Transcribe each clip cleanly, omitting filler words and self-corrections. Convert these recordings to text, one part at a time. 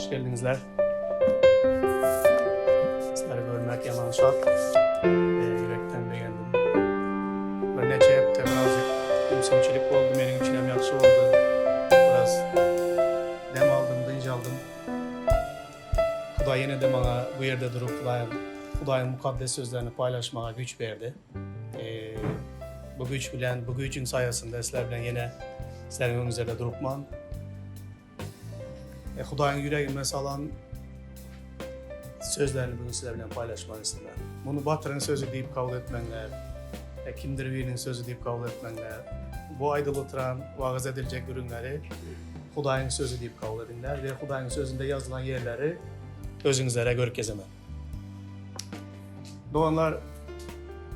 Hoş geldiňizler. Sizleri görmek ýaman şat. Ýürekden begendim. Birnäçe hepde birazjyk ümsümçilik boldy, meniň üçin hem ýagşy boldy. Biraz dem aldym, dynç aldym. Hudaý ýene-de maňa bu ýerde durup Hudaýyň Hudaýyň mukaddes sözlerini paýlaşmaga güýç berdi. Bu güýç bilen, bu güýjüň saýasynda sizler bilen ýene sizleriň öňüňizde durupman. Hudaýyň ýüregime salan sözlerini bugün sizler bilen paýlaşmak isledim. Muny Batyryň sözi diýip kabul etmäňler. Kimdir biriniň sözi diýip kabul etmäňler. Bu aýdylyp oturan, wagyz ediljek gürrüňleri Hudaýyň sözi diýip kabul ediňler we Hudaýyň sözünde ýazylan ýerleri özüňizlere görkezemen. Doganlar,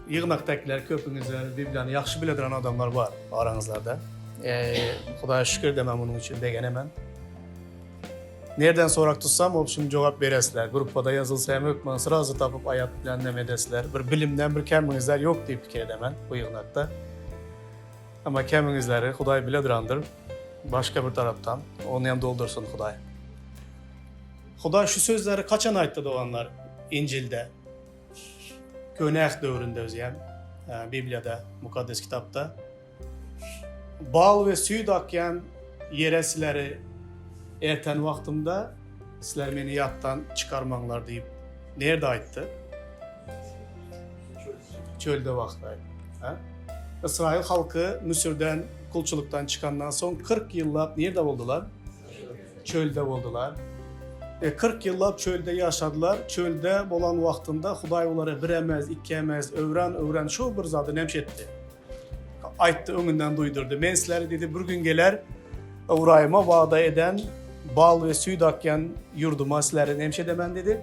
ýygnakdakylar köpüňizler Bibliýany ýagşy bile duran adamlar bar araňyzlarda. Hudaýa şükür de men munuň üçin begenemen. Nerden sorak tutsam, obşim jogap beresizler. Gruppada ýazylsa hem hökman srazu tapyp aýat bilen neme edesizler. Bir bilimden bir kemiňizler ýok diýip pikir edemen bu ýygnakda. Emma kemiňizleri Hudaý bile durandyr. Başga bir tarapdan ony hem doldursyn Hudaý. Hudaý şu sözleri kaçan aýtdy doganlar? Injilde. Köne Äht döwründe özem, Bibliýada, Mukaddes Kitapda. Bal we süýt akýan ýere sizleri erten wagtymda sizler meni ýatdan çykarmaňlar diýip nerde aýtdy? Çölde wagty aýtdy. Ysraýyl halky Müsürden kulçulykdan çykandan soň 40 ýyllap nirde boldular? Çölde boldular. E, 40 ýyllap çölde ýaşadylar. Çölde bolan wagtynda Hudaý olara bir emez, iki emez, öwran, öwran şu bir zady nemş etdi. Aýtdy, öňünden duýdurdy. Men sizleri diýdi, bir gün geler, Ybraýyma wada eden bal we süýt akýan ýurduma sizleri nemş edemen diýdi.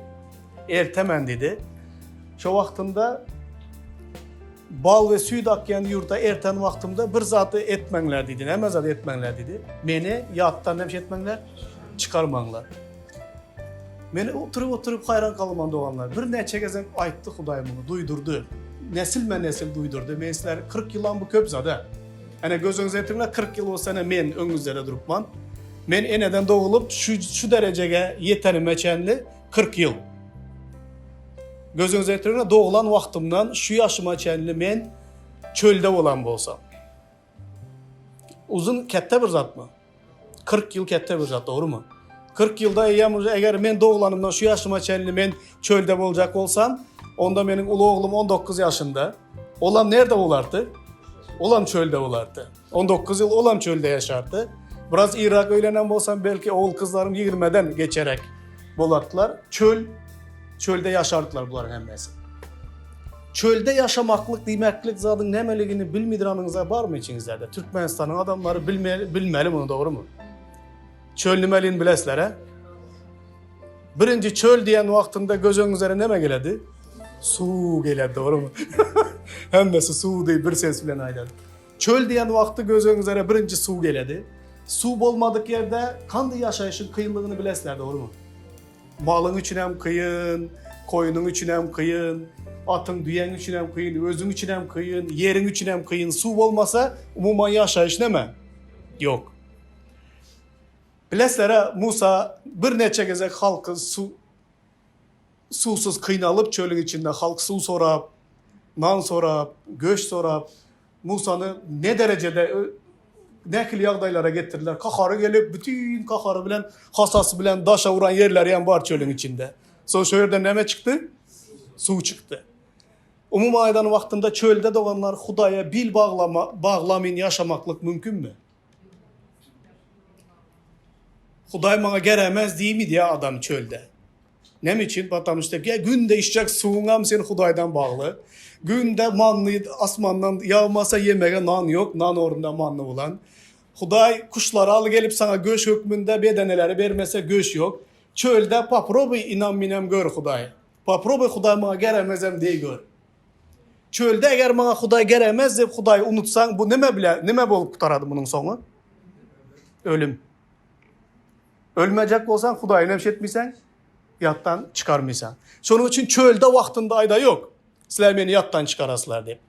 Ertemen diýdi. Şo wagtynda bal we süýt akýan ýurda erten wagtymda bir zady etmäňler diýdi. Näme zat etmäňler diýdi? Meni ýatdan nemş etmäňler, çykarmaňlar. Men oturyp oturyp haýran galman doganlar. Bir näçe gezek aýtdy Hudaý muny, duýdurdy. Nesilme nesil duýdurdy. Men sizler 40 ýylam bu köp zada. Ene göz öňüňize getiriňler 40 ýyl bolsa ene men öňüňizde durupman. Men eneden dogulup şu şu derejege ýetenime çenli 40 ýyl. Göz öňüňize getiriňler doglan wagtymdan şu ýaşyma çenli men çölde bolan bolsam. Uzun ketde bir zatmy? 40 ýyl ketde bir zat, dogrumy? 40 ýylda eýýäm uje eger men doglanymdan şu ýaşyma çenli men çölde boljak bolsam, onda meniň uly oglum 19 ýaşynda. Olam nerde bolardy? Olam çölde bolardy. 19 ýyl olam çölde ýaşardy. Biraz irrak öýlenen bolsam belki ogul kyzlarym 20-den geçerek bolardylar. Çöl çölde ýaşardylar bularyň hemmesi. Çölde ýaşamaklyk diýmeklik zadyň nämeligini bilmidiranyňyza barmy içiňizlerde? Türkmenistanyň adamlary bilme, bilmeli muny dogrumy? Çöl nimeligini bilesizler he? Birinji çöl diýen wagtynda göz öňüňizlere näme geledi? Suw geledi dogrumy? Hemmesi suw diýip bir ses bilen aýdady. Çöl diýen wagty göz öňüňizlere birinji suw geledi. Suw bolmadyk ýerde kandy ýaşaýşyň kynlygyny bilesizler dogrumy? Malyň üçinem kyn, koýnuň üçinem kyn, atyň, düýäň üçinem kyn, özüň üçinem kyn, ýeriň üçinem kyn. Suw bolmasa, umuman ýaşaýyş näme? Ýok. Bilesizler-ä, Musa birnäçe gezek halky suw suwsuz kynalyp çölüň içinde halk suw sorap, nan sorap, göş sorap, Musany ne derejede nähili ýagdaýlara getirdiler. Kahary gelip, bütin kahary bilen, hasasy bilen daşa uran ýerleri hem bar çölüň içinde. Soň şo ýerden näme çykdy? Suw çykdy. Umuman aýdan wagtynda çölde doganlar Hudaýa bil baglama, baglamyn ýaşamaklyk mümkinmi? Hudaý maňa geremez diýmidi adam çölde. Näme üçin? Потому что günde içjek suwuňam sen Hudaýdan bagly. Günde manny asmandan ýagmasa ýemege nan ýok, nan ornunda manny bolan. Hudaý kuşlary aly gelip saňa göş hökmünde bedeneleri bermese göş ýok. Çölde poprobuý ynam minem gör Hudaý. Poprobuý Hudaý maňa geremezem diý gör. Çölde eger maňa Hudaý geremez diýip Hudaýy unutsaň bu nime bile nime bolup gutarady munuň soňy? Ölüm. Ölmejek bolsaň Hudaýy nemş etmeýseň, ýatdan çykarmaýsaň. Şonuň üçin çölde wagtynda aýda ýok. Sizler meni ýatdan çykaraslar diýip.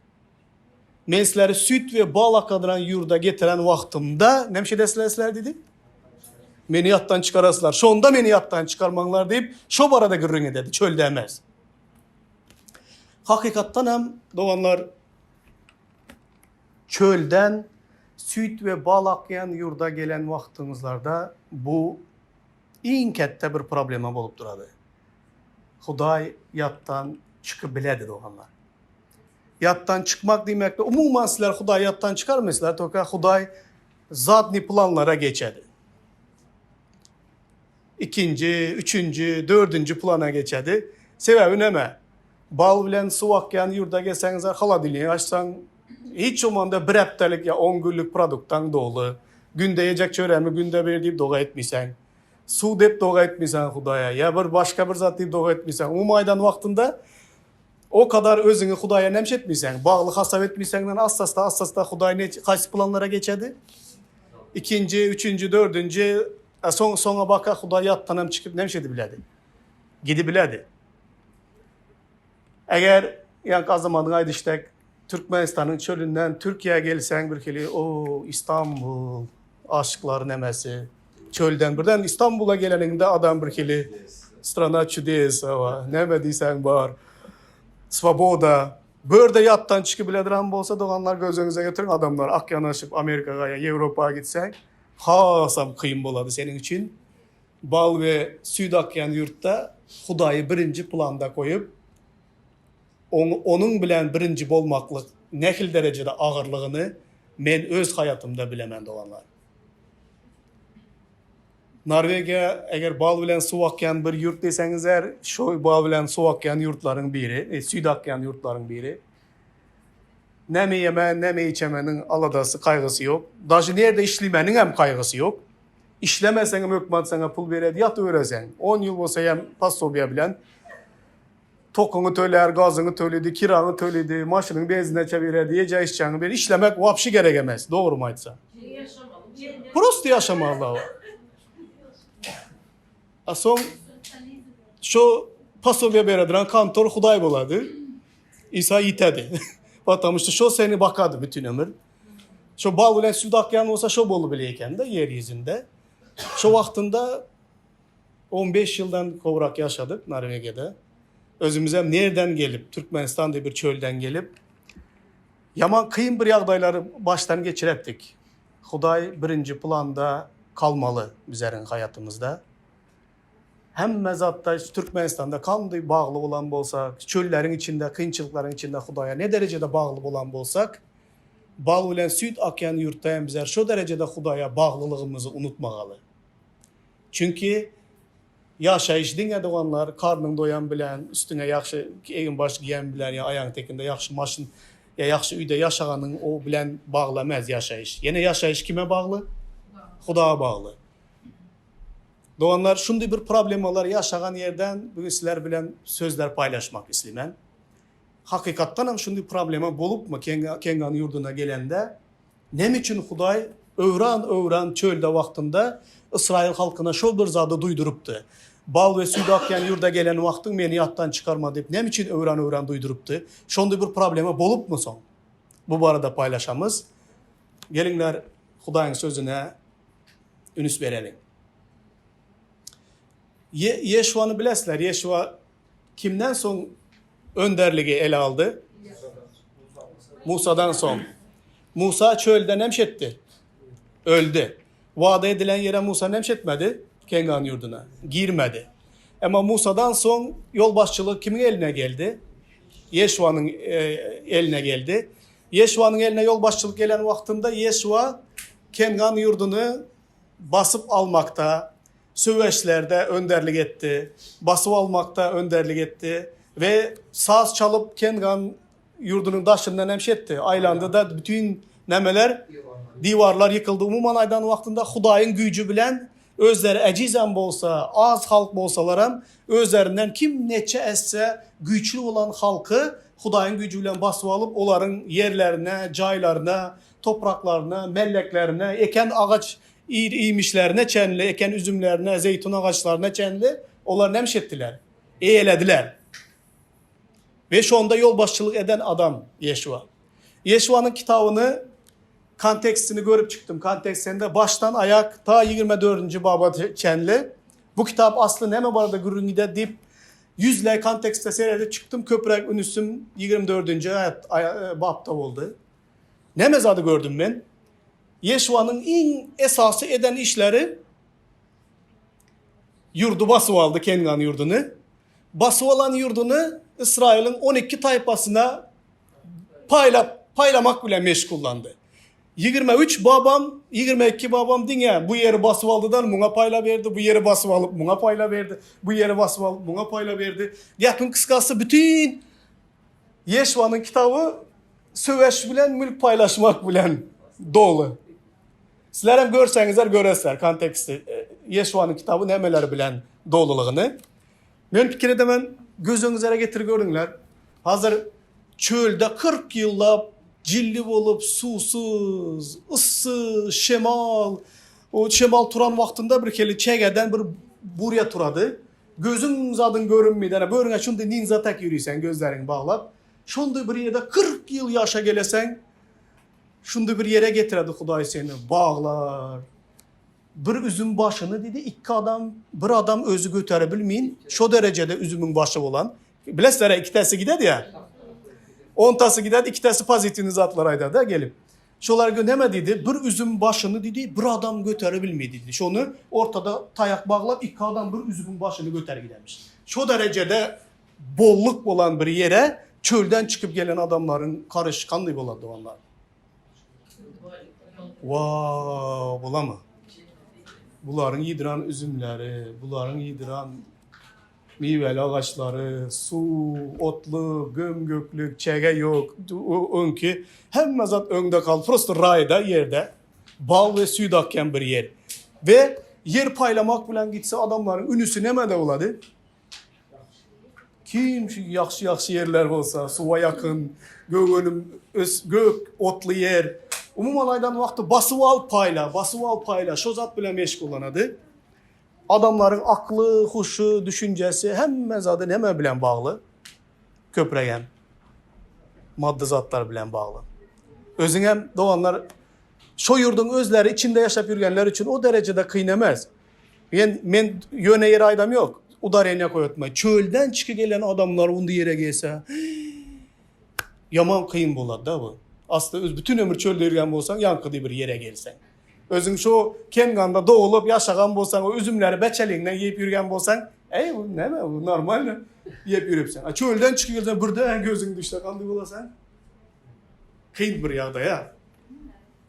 Men sizleri süýt we bal akadyran ýurda getiren wagtymda nemş edesizler sizler diýdi. Meni ýatdan çykaraslar. Şonda meni ýatdan çykarmaňlar diýip, şo barada gürrüň ededi, çölde emes. Hakykatdan hem doganlar çölden süýt we bal akýan ýurda gelen wagtyňyzlarda bu iň kätde bir problema bolup durady. Hudaý ýatdan çykyp biledi doganlar. Ýatdan çykmak diýmekde umuman sizler Hudaý ýatdan çykarmaýsizlar, toka Hudaý zadny planlara geçedi. Ikinji, üçünji, dördünji plana geçedi. Sebäbi näme? Bal bilen suw akýan ýurda gelseňizler, holodilnigi açsaň, hiç bolmanda bir hepdelik ýa on günlük produktdan doly. Günde ýejek çöremi günde ber diýip doga etmeýseň. Suw dep doga etmeýseň Hudaýa ýa bir başga bir zat diýip doga etmeýseň. Umumy aýdan wagtynda o kadar özüňi Hudaýa nemş etmeýseň, bagly hasap etmeýseňden assasta assasta Hudaý ne haýsy planlara geçedi? Ikinji, üçünji, dördünji, soň soňa baka Hudaý ýatdan hem çykyp nemş edibiledi. Gidibiledi. Eger ýaňky Azamadyň aýdyşy dek Türkmenistanyň çölünden Türkiýä gelseň bir hili o Istanbul aşyklar nemesi çölden birden Istanbula geleniňde adam bir hili strana çudes hawa näme diýseň bar swoboda bu ýerde ýatdan çykyp biledirem bolsa doganlar göz öňüňize getiriň adamlar ak ýanaşyp Amerikaga ýa Ýewropa gitseň hasam kyn bolady seniň üçin Bal we süýt akýan ýurtda Hudaýy birinji planda goýup, Onuň bilen birinji bolmaklyk nähili derejede agyrlygyny men öz haýatymda bilemen doganlar. Norwegiýa eger bal bilen suw akýan bir ýurt diýseňizler, şo bal bilen suw akýan ýurtlaryň biri, süýt akýan ýurtlaryň biri. Näme iýemän, näme içemeniň aladasy, kaýgysy ýok. Daže nirde işlemeniň hem kaýgysy ýok. Işlemeseňem hökman saňa pul beredi, ýatybereseň. On ýyl bolsa hem posobiýa bilen tokuňy tölär, gazyňy töledi, kiraňy töledi, maşynyň benzinine çeviredi, ýeje içjäňi berer. Işlemek wapşi gerek emes, dogrymy aýtsam. Prosta ýaşamaly. A soň şo posobiýa berediren kontor hudaý bolady. Isa ýitedi. Потому что şo seni bakady bütün ömür. Şo bal bilen süýt akýan bolsa şo bolup eken-de ýer ýüzünde. Şo wagtynda 15 ýyldan gowrak ýaşadyk Norwegiýada. Özümizem nerden gelip, Türkmenistan diýip bir çölden gelip, ýaman kyn bir ýagdaýlary başdan geçirepdik. Hudaý birinji planda kalmaly bizleriň haýatymyzda. Hemme zatda Türkmenistanda kandy bagly bolan bolsak, çölleriň içinde, kynçylyklaryň içinde Hudaýa ne derejede bagly bolan bolsak, bal bilen süýt akýan ýurtda hem bizler şo derejede Hudaýa baglylygymyzy unutmagaly. Çünki ýaşaýyş diňe doganlar karnyň doýan bilen, üstüňe ýagşy egin-baş giýen bilen ýa aýagyň tekinde ýagşy maşyn ýa ýagşy öýde ýaşaganyň o bilen bagly emez ýaşaýyş. Ýene ýaşaýyş kime bagly? Hudaýa bagly. Doganlar şundy bir problemalar ýaşagan ýerden bugün sizler bilen sözler paýlaşmak islemen. Hakykatdan hem şundy problema bolupmy Kengan ýurduna gelende neme üçin Hudaý öwran-öwran çölde wagtynda Ysraýyl halkyna şol bir zady duýdurypdy. Bal we süýt akýan ýurda gelen wagtyň meni ýatdan çykarma diýip näme üçin öwran-öwran duýdurypdy? Şondy bir problema bolupmy soň? Bu barada paýlaşamyz. Geliňler Hudaýyň sözüne ünüs bereliň. Ýeşuany bilesizler. Ýeşua kimden soň önderligi ele aldy? Musadan soň. Musa çölde nemş etdi? Öldi. Wada edilen ýere Musa nemş etmedi? Kengan ýurduna girmedi. Emma Musadan soň ýolbaşçylyk kimiň eline geldi? Ýeşuanyň e, eline geldi. Ýeşuanyň eline ýolbaşçylyk gelen wagtynda Ýeşua Kengan ýurduny basyp almakda, söweşlerde önderlik etdi, basyp almakda önderlik etdi we saz çalyp Kengan ýurdunyň daşyndan hem şetdi, aýlandy-da bütin nämeler, diwarlar ýykyldy. Umuman aýdan wagtynda Hudaýyň güýji bilen özleri ejizem bolsa, az halk bolsalaram, özlerinden kim neçe esse güýçli bolan halky Hudaýyň güýji bilen basyp alyp, olaryň ýerlerine, jaýlaryna, topraklaryna, melleklerine, eken agaç ir-iýmişlerine çenli, eken üzümlerine, zeýtun agaçlaryna çenli olar näme iş etdiler? Eýelediler. We şonda ýolbaşçylyk eden adam Ýeşuwa. Ýeşuwanyň kitabyny. kontekstini görüp çykdym. Kontekstinde başdan aýak ta 24-nji baba çenli bu kitap asly näme barada gürrüň gidýär diýip ýüzleý kontekstde seredip çykdym. Köpräk ünüsim 24-nji aýat bapda boldy. Näme zady gördüm men? Ýeşuanyň iň esasy eden işleri ýurdy basyp aldy, Kengan ýurduny. Basyp alan ýurduny Ysraýylyň 12 taýpasyna paýlap, paýlamak bilen meşgullandy. 23 babam, 22 babam diňe bu ýeri basyp aldydan muňa paýla berdi, bu ýeri basyp alyp muňa paýla berdi, bu ýeri basyp alyp muňa paýla berdi. Gepiň kysgasy bütin Ýeşuanyň kitaby söweş bilen mülk paýlaşmak bilen doly. Sizler hem görseňizler göresizler konteksti. Ýeşuanyň kitaby nämeler bilen dolulygyny. Men pikir edemen gözüňizlere getir görüňler. Hazır çölde 40 ýyllap jilli bolup suwsuz, yssy, şemal, o şemal turan wagtynda bir hili çegeden bir burýa turady. Gözüň zadyň görünmeýdi. Ana börüňe şunday ninza tek ýörüýsen gözleriňi baglap. Şonday bir ýerde 40 ýyl ýaşa geleseň, şunday bir ýere getiredi Hudaý seni. Baglar. Bir üzüm başyny diýdi, iki adam, bir adam özi götere bilmeýin. Şo derejede üzümiň başy bolan. Bilesizler, ikitesi gidedi ýa. Ontasy gidedi, ikitesi pozitiwny zatlar aýdar-da gelip. Şolar gö näme diýdi? Bir üzüm başyny diýdi, bir adam götere bilmeýdi diýdi. Şony ortada taýak baglap, iki adam bir üzümiň başyny göter gidermiş. Şo derejede bolluk bolan bir ýere çölden çykyp gelen adamlaryň garyşy kanday bolady doganlar? Wow, bolamy? Bularyň ýydyran üzümleri, bularyň ýydyran Miweli agaçlary, suw, otly, göm-göklük, çäge ýok. Öňki hemme zat öňde galdy. Prosto raýda ýerde bal we süýt akýan bir ýer. We ýer paýlamak bilen gitse adamlaryň ünüsi nämede bolady? Kim şu ýagşy-ýagşy ýerler bolsa, suwa ýakyn, gök önüm, ös, gök otly ýer. Umuman aýdan wagty basyp al paýla, basyp al paýla, şo zat bilen meşgullanady. Adamlaryň akly, huşy, düşünjesi hemme zady näme bilen bagly? Köprägem maddy zatlar bilen bagly. Özüňem doganlar şo ýurduň özleri içinde ýaşap ýürgenler üçin o derejede kyn emes. Men men ýöne ýere aýdam ýok. Udareniýa koýatma. Çölden çyky gelen adamlar undi ýere gelse ýaman kyn bolady-da bu. Asly öz bütün ömür çölde ýürgen bolsaň ýaňky bir ýere gelseň. Özüň şu Kenganda dogulup ýaşagan bolsaň, o üzümleri beçeligiňden iýip ýürgen bolsaň, eý bu näme bu normalny iýip ýürüpsiň. A çölden çykyp gelseň birden gözüň düşse gandy bolasaň. Kyn bir ýagdaý a.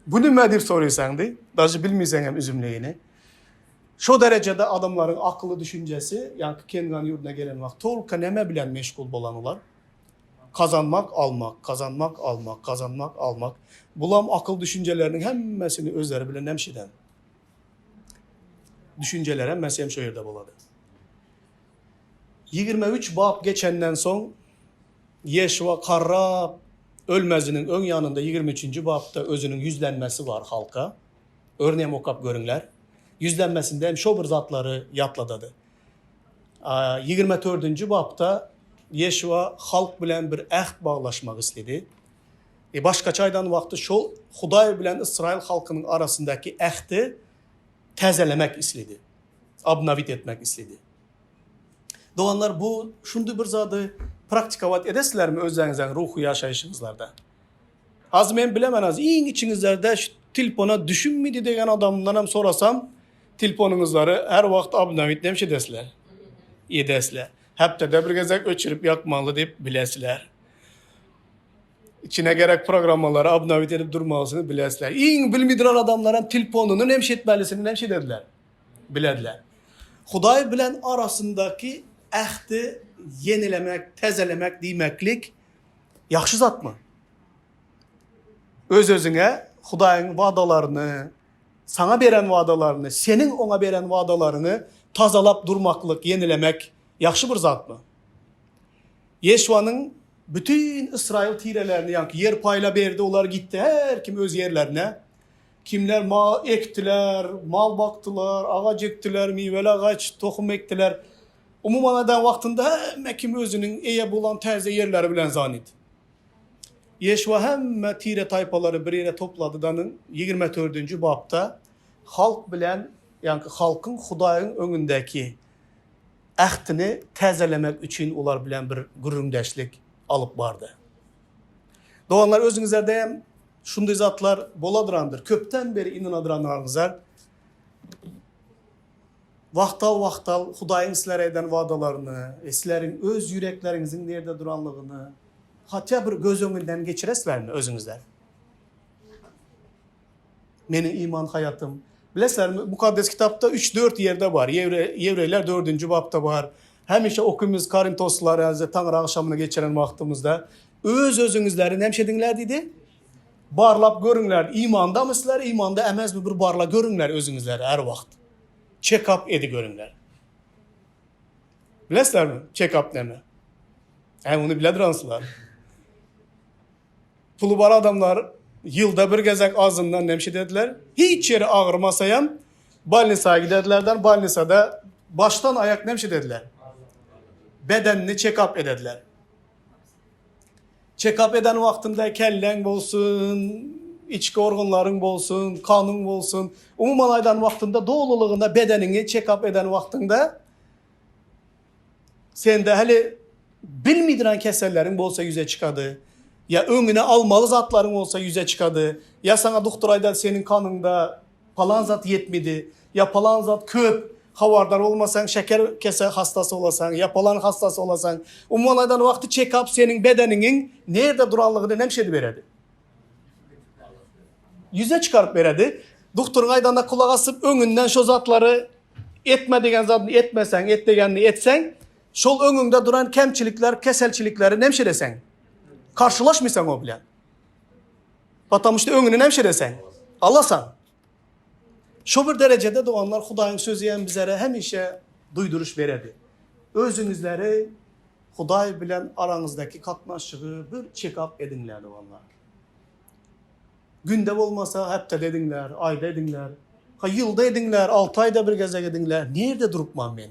Bu näme diýip soraýsaň diý, daže bilmeýseň hem üzümligini. Şo derejede adamlaryň akyly düşünjesi, ýaňky Kengan ýurduna gelen wagt tolka näme bilen meşgul bolan olar? Kazanmak, almak, kazanmak, almak, kazanmak, almak. Bulam akyl düşünjeleriniň hemmesini özleri bilen nemşiden. Düşünjeler hemmesi hem şo ýerde bolady. 23 bap geçenden soň Ýeşuwa karrap ölmeziniň öň ýanynda 23-nji bapda özüniň ýüzlenmesi bar halka. Örneğem okap görüňler. Ýüzlenmesinde hem şo bir zatlary ýatladady. 24-nji bapda Ýeşuwa halk bilen bir äht baglaşmak isledi. E, başgaça aýdan wagty şol Hudaý bilen Ysraýyl halkynyň arasyndaky ähti täzelemek isledi. Obnowit etmek isledi. Doganlar, bu şundy bir zady praktikowat edesizlermi özleriňiziň ruhy ýaşaýşyňyzlarda? Az men bilemen az iň içiňizlerde şu tilpona düşünmedi degen adamdan hem sorasam, Tilponyňyzlary her wagt obnowit nemşe edesizler? Edesizler. Hepdede bir gezek öçürip ýakmaly diýip bilesizler. İçine gerek programmalary obnowit edip durmalysyny bilesizler. Iň bilmidiran adamlar hem tilponyny nemşe etmelisini nemşe edediler? Bilediler. Hudaý bilen arasyndaky ähti ýenilemek, täzelemek diýmeklik ýagşy zatmy? Öz-özüňe Hudaýyň wadalaryny, Saňa beren wadalaryny, seniň oňa beren wadalaryňy tazalap durmaklyk, ýenilemek ýagşy bir zatmy? Ýeşuanyň bütin ysraýyl tirelerini, ýaňky ýer paýla berdi, olar gitdi, her kim öz ýerlerine. Kimler mal ekdiler, mal bakdylar, agaç ekdiler, miweli agaç, tohum ekdiler. Umuman aýdan wagtynda hemme kim özüniň eýe bolan täze ýerleri bilen zanit. Ýeşuwa hemme tire-taýpalary bir ýere toplady-da, 24-nji bapda halk bilen, ýagny halkyň Hudaýyň öňündäki ähtini täzelemek üçin olar bilen bir gürrüňdeşlik alyp bardy. Doganlar, özüňizlerde hem şunday zatlar boladyrandyr. Köpden beri ynanadyranlaryňyzlar wagtal-wagtal Hudaýyň sizlere eden wadalaryny we sizleriň öz ýürekleriňiziň nirde duranlygyny hatda bir göz öňünden geçiresizlermi özüňizler? Meniň iman haýatym. Bilesizlermi, Mukaddes Kitapda üç-dört ýerde bar. Ýewre, Ýewreýler dördünji bapda bar. Hemişe okymyz Korintoslylar ýa-da Taňry agşamyny geçiren wagtymyzda öz-özüňizleri näme ediňler diýdi? Barlap görüňler. Imandamy sizler, imanda emesmi bir barla görüňler özüňizleri her wagt. Check-up edi görüňler. Bilesizlermi, check-up näme? Hä, ony biledir sizler. Puly bar adamlar ýylda bir gezek azyndan nemşe dediler. Hiç ýeri agyrmasaýam balnisa giderdilerden balnisada başdan aýak nemşe dediler. Bedenini check-up edediler. Check-up eden wagtynda kelläň bolsun, içki organlaryň bolsun, kanyň bolsun, umuman aýdan wagtynda dolulygyna bedeniňi check-up eden wagtyňda Sende hali bilmediren keselleriň bolsa ýüze çykady. Ýa öňüne almaly zatlaryň bolsa ýüze çykady. Ýa saňa doktor aýdar seniň kanyňda palan zat ýetmedi. Ýa palan zat köp. Habardar bolmasaň şeker kese hastasy bolasaň. Ýa palan hastasy bolasaň. Umuman aýdan wagty çekap seniň bedeniňiň nirde duranlygyny näme şedi beredi. Ýüze çykaryp beredi. Doktoryň aýdanyna kulak asyp öňünden şo zatlary Etme diýen zadyny etmeseň, et diýenini etseň, şol öňüňde duran kemçilikler, keselçilikleri nemşeleseň. Karşylaşmysaň o bilen. Потому что öňüni nemşeleseň. Alasaň. Şo bir derejede doganlar Hudaýyň sözi hem bizlere hemişe duýduryş beredi. Özüňizleri Hudaý bilen araňyzdaky gatnaşygy bir check-up ediňler doganlar. Günde bolmasa hepdede ediňler, aýda ediňler. Ha ýylda ediňler, 6 aýda bir gezek ediňler. Nirde durupman men?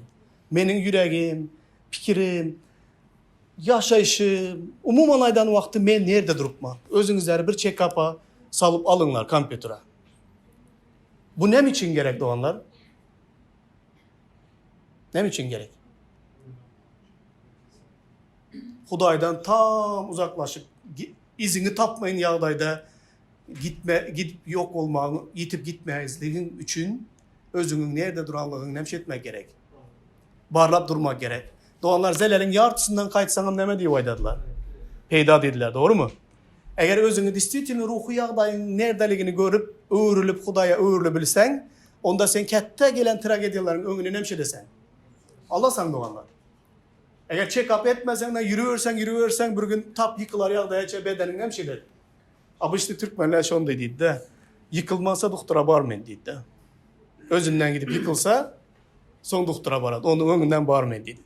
Meniň ýüregim, pikirim, ýaşaýşym, umuman aýdan wagty men nirde durupman? Özüňizleri bir check-up-a salyp alyňlar kompýutere. Bu näme üçin gerek doganlar? Näme üçin gerek? Hudaýdan tam uzaklaşyp Yzyňy tapmaýyn ýagdaýda gitme, gidip ýok bolmagyň, ýitip gitmezligiň üçin özüňiň nirde duranlygyňy näme etmek gerek? Barlap durmak gerek. Doganlar zeleliň ýartysyndan gaýtsaňam näme diýip aýdadylar? Peýda diýdiler, dogrumy? Eger özüňi distwitelno ruhy ýagdaýyň nirdeligini görüp, öwrülip Hudaýa öwrülibilseň, onda sen kätde gelen tragediýalaryň öňüni näme edeseň? Alasaň doganlar. Eger check-up etmeseň-de ýürüberseň, ýürüberseň bir gün tap ýykylar ýagdaýaça bedeniň hem şeýle. Obyçny türkmenler şonday diýdi-de. Ýykylmasa doktora barmaýyn diýdi-de. Özünden gidip ýykylsa, soň doktora barady. Onuň öňünden barmaýyn diýdi.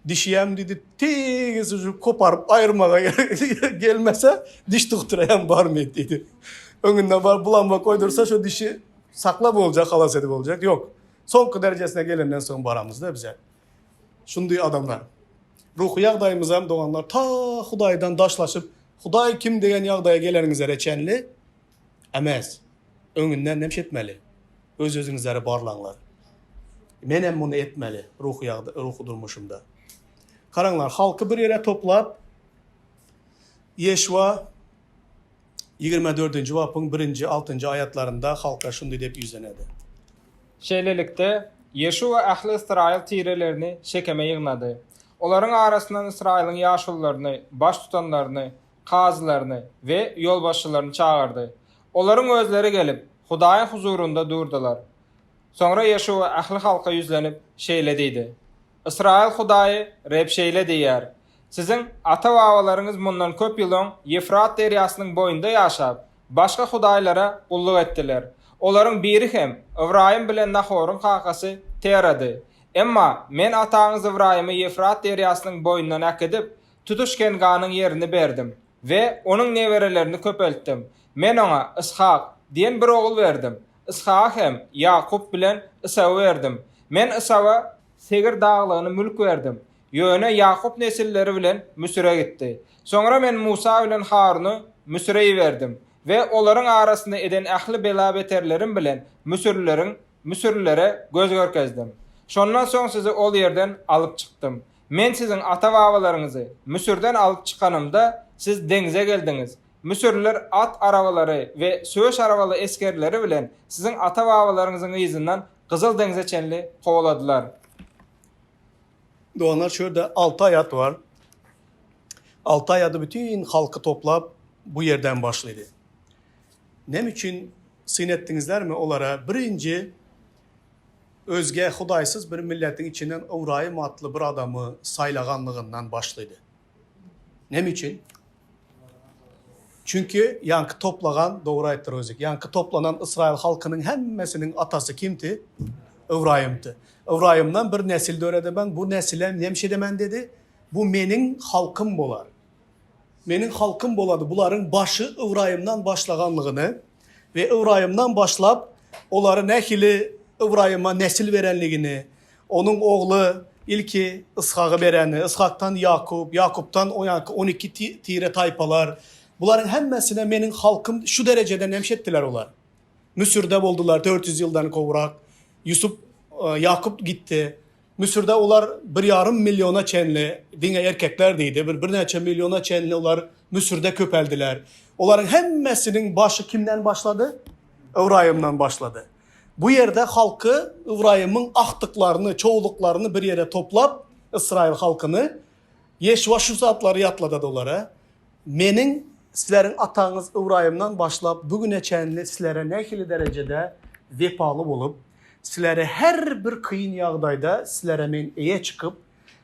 Dişi hem diýdi, tegiz ucu koparyp aýyrmaga gelmese, diş doktora hem barmaýyn diýdi. Öňünden baryp bulanma koýdursa, şo dişi saklap boljak, halas edip boljak. Ýok. Soňky derejesine gelenden soň baramyz-da bize. Şundy adamlar. Ruhy ýagdaýymyzam doganlar ta Hudaýdan daşlaşyp, Hudaý kim degen ýagdaýa geleniňizlere çenli emes. Öňünden nemş etmeli? Öz-özüňizleri barlaňlar. Menem muny etmeli ruhy ýagda ruhy durmuşymda. Garaňlar, halky bir ýere toplap, Ýeşuwa 24-nji bapyň birinji, altynjy aýatlarynda halka şundy diýip ýüzlenedi. Şeýlelikde, Ýeşuwa ähli ysraýyl tirelerini Şekeme ýygnady. Olaryň arasyndan Ysraýylyň ýaşulularyny, baştutanlaryny, kazylaryny we ýolbaşçylaryny çagyrdy. Olaryň özleri gelip, Hudaýyň huzurynda durdular. Soňra Ýeşuwa ähli halka ýüzlenip, şeýle diýdi, Ysraýyl Hudaýy Reb şeýle diýýär, Siziň ata-babalaryňyz mundan köp ýyl öň Ýewfrat derýasynyň boýunda ýaşap, başga hudaýlara gulluk etdiler. Olaryň biri hem Ybraýym bilen Nahoryň kakasy Terady. Emma Men ataňyz Ybraýymy Ýewfrat derýasynyň boýundan äkidip, tutuş Kenganyň ýerini berdim we onuň neberelerini köpeltdim. Men oňa Yshak diýen bir ogul berdim. Yshaga hem Ýakup bilen Ysawy berdim. Men Ysawa Segir daglygyny mülk berdim. Ýöne Ýakup nesilleri bilen Müsüre gitdi. Soňra men Musa bilen Haruny Müsüre iberdim we olaryň arasynda eden ähli bela-beterlerim bilen müsürlileriň müsürlilere göz görkezdim. Şondan soň sizi ol ýerden alyp çykdym. Men siziň ata-babalaryňyzy Müsürden alyp çykanymda, siz deňze geldiňiz. Müsürliler at arabalary we söweş arabaly esgerleri bilen siziň ata-babalaryňyzyň yzyndan Gyzyl deňze çenli kowaladylar. Doganlar şu ýerde alty aýat bar. Alty aýady bütin halky toplap bu ýerden başlady. Näme üçin syn etdiňizlermi olara birinji özge hudaýsyz bir milletiň içinden Ybraýym atly bir adamy saýlaganlygyndan başlady. Näme üçin? Çünki ýaňky toplagan, dogry aýtdy Rozik, ýaňky toplanan Ysraýyl halkynyň hemmesiniň atasy kimdi? Ybraýymdy. Ybraýymdan bir nesil döredemen, bu nesilem nemşe edemen dedi? Bu meniň halkym bolar. Meniň halkym bolady. Bularyň başy Ybraýymdan başlaganlygyny we Ybraýymdan başlap olary nähili Ybraýyma nesil berenligini, Onuň ogly ilki Yshagy bereni, Yshakdan Ýakup, Ýakupdan oýanky 12 tire-taýpalar. Bularyň hemmesine meniň halkym şu derejede nemş etdiler olar. Müsürde boldular 400 ýyldan gowrak. Ýusup, Ýakup gitdi. Müsürde olar bir ýarym milliona çenli, diňe erkekler diýdi, bir birnäçe milliona çenli olar Müsürde köpeldiler. Olaryň hemmesiniň başy kimden başlady? Ybraýymdan başlady. Bu ýerde halky Ybraýymyň agtyklaryny, çowluklaryny bir ýere toplap, Ysraýyl halkyny, Ýeşuwa şu zatlary ýatladady olara, Meniň sizleriň ataňyz Ybraýymdan başlap bu güne çenli sizlere nähili derejede wepaly bolup, sizlere her bir kyn ýagdaýda sizlere men eýe çykyp,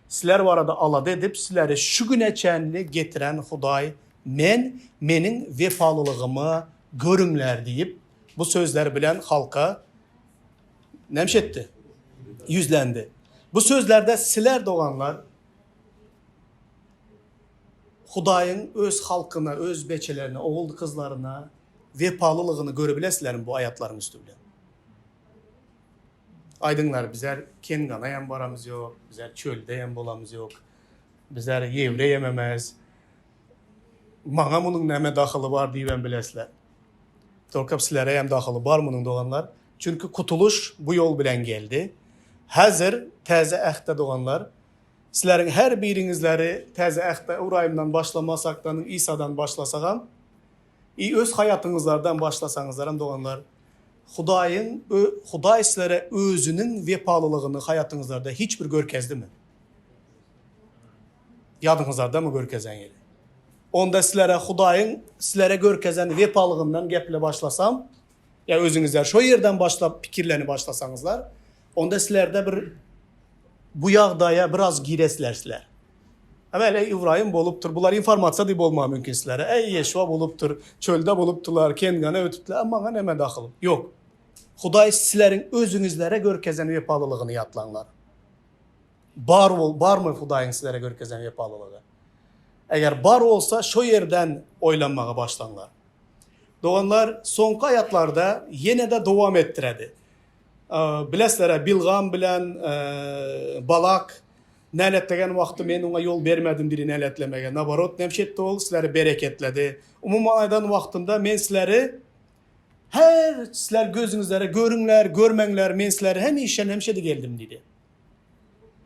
sizler barada alada edip, sizleri şu güne çenli getiren Hudaý Men, meniň wepalylygymy görüňler diýip, Bu sözler bilen halka näme etdi? Ýüzlendi. Bu sözlerde siler doganlar Hudaýyň öz halkyna, öz beçelerine, ogul gyzlaryna wepalylygyny görebilesilermi bu aýatlaryň üsti bilen? Aýdyňlar, bizler Kengana hem baramyz ýok, bizler çölde hem bolamyz ýok, bizler ýewreý hem emes. Maňa munuň näme dahyly bar diýibem bilesiler. Tolkap sizlere hem dahyly bar munuň doganlar. Çünki kutulyş bu ýol bilen geldi. Häzir Täze Ähtde doganlar, sizleriň her biriňizleri Täze Ähtde Ybraýymdan başlamasakdan Isadan başlasagam, i öz haýatyňyzlardan başlasaňyzlaram doganlar, Hudaýyň Hudaý sizlere özüniň wepalylygyny haýatyňyzlarda hiç bir görkezdimi? Ýadyňyzlardamy görkezen ýeri? Onda sizlere Hudaýyň sizlere görkezen wepalygyndan geple başlasam, ýa özüňizler şo ýerden başlap pikirleni başlasaňyzlar, onda sizlerde bir bu ýagdaýa biraz giresizler sizler. Äwel eý Ybraýym bolupdyr, bular informasiýa diýip bolmagy mümkin sizlere. Eý Ýeşuwa bolupdyr, çölde bolupdylar, Kengana ötüpdiler, a maňa näme dahyl? Ýok. Hudaý sizleriň özüňizlere görkezen wepalylygyny ýatlaňlar. Bar bol, barmy Hudaýyň sizlere görkezen wepalylygy? Eger bar bolsa, şo ýerden oýlanmaga başlaňlar. Doganlar, soňky aýatlarda ýene-de dowam etdiredi. Bilesizler-ä, Bilgam bilen Balak näletlegen wagty men oňa ýol bermedim biri näletlemege. Naborot, näme etdi ol? Sizleri bereketledi. Umuman aýdan wagtynda men sizleri her sizler gözüňizlere görüňler, görmeňler, men sizleri hemişe hemişe-de geldim diýdi.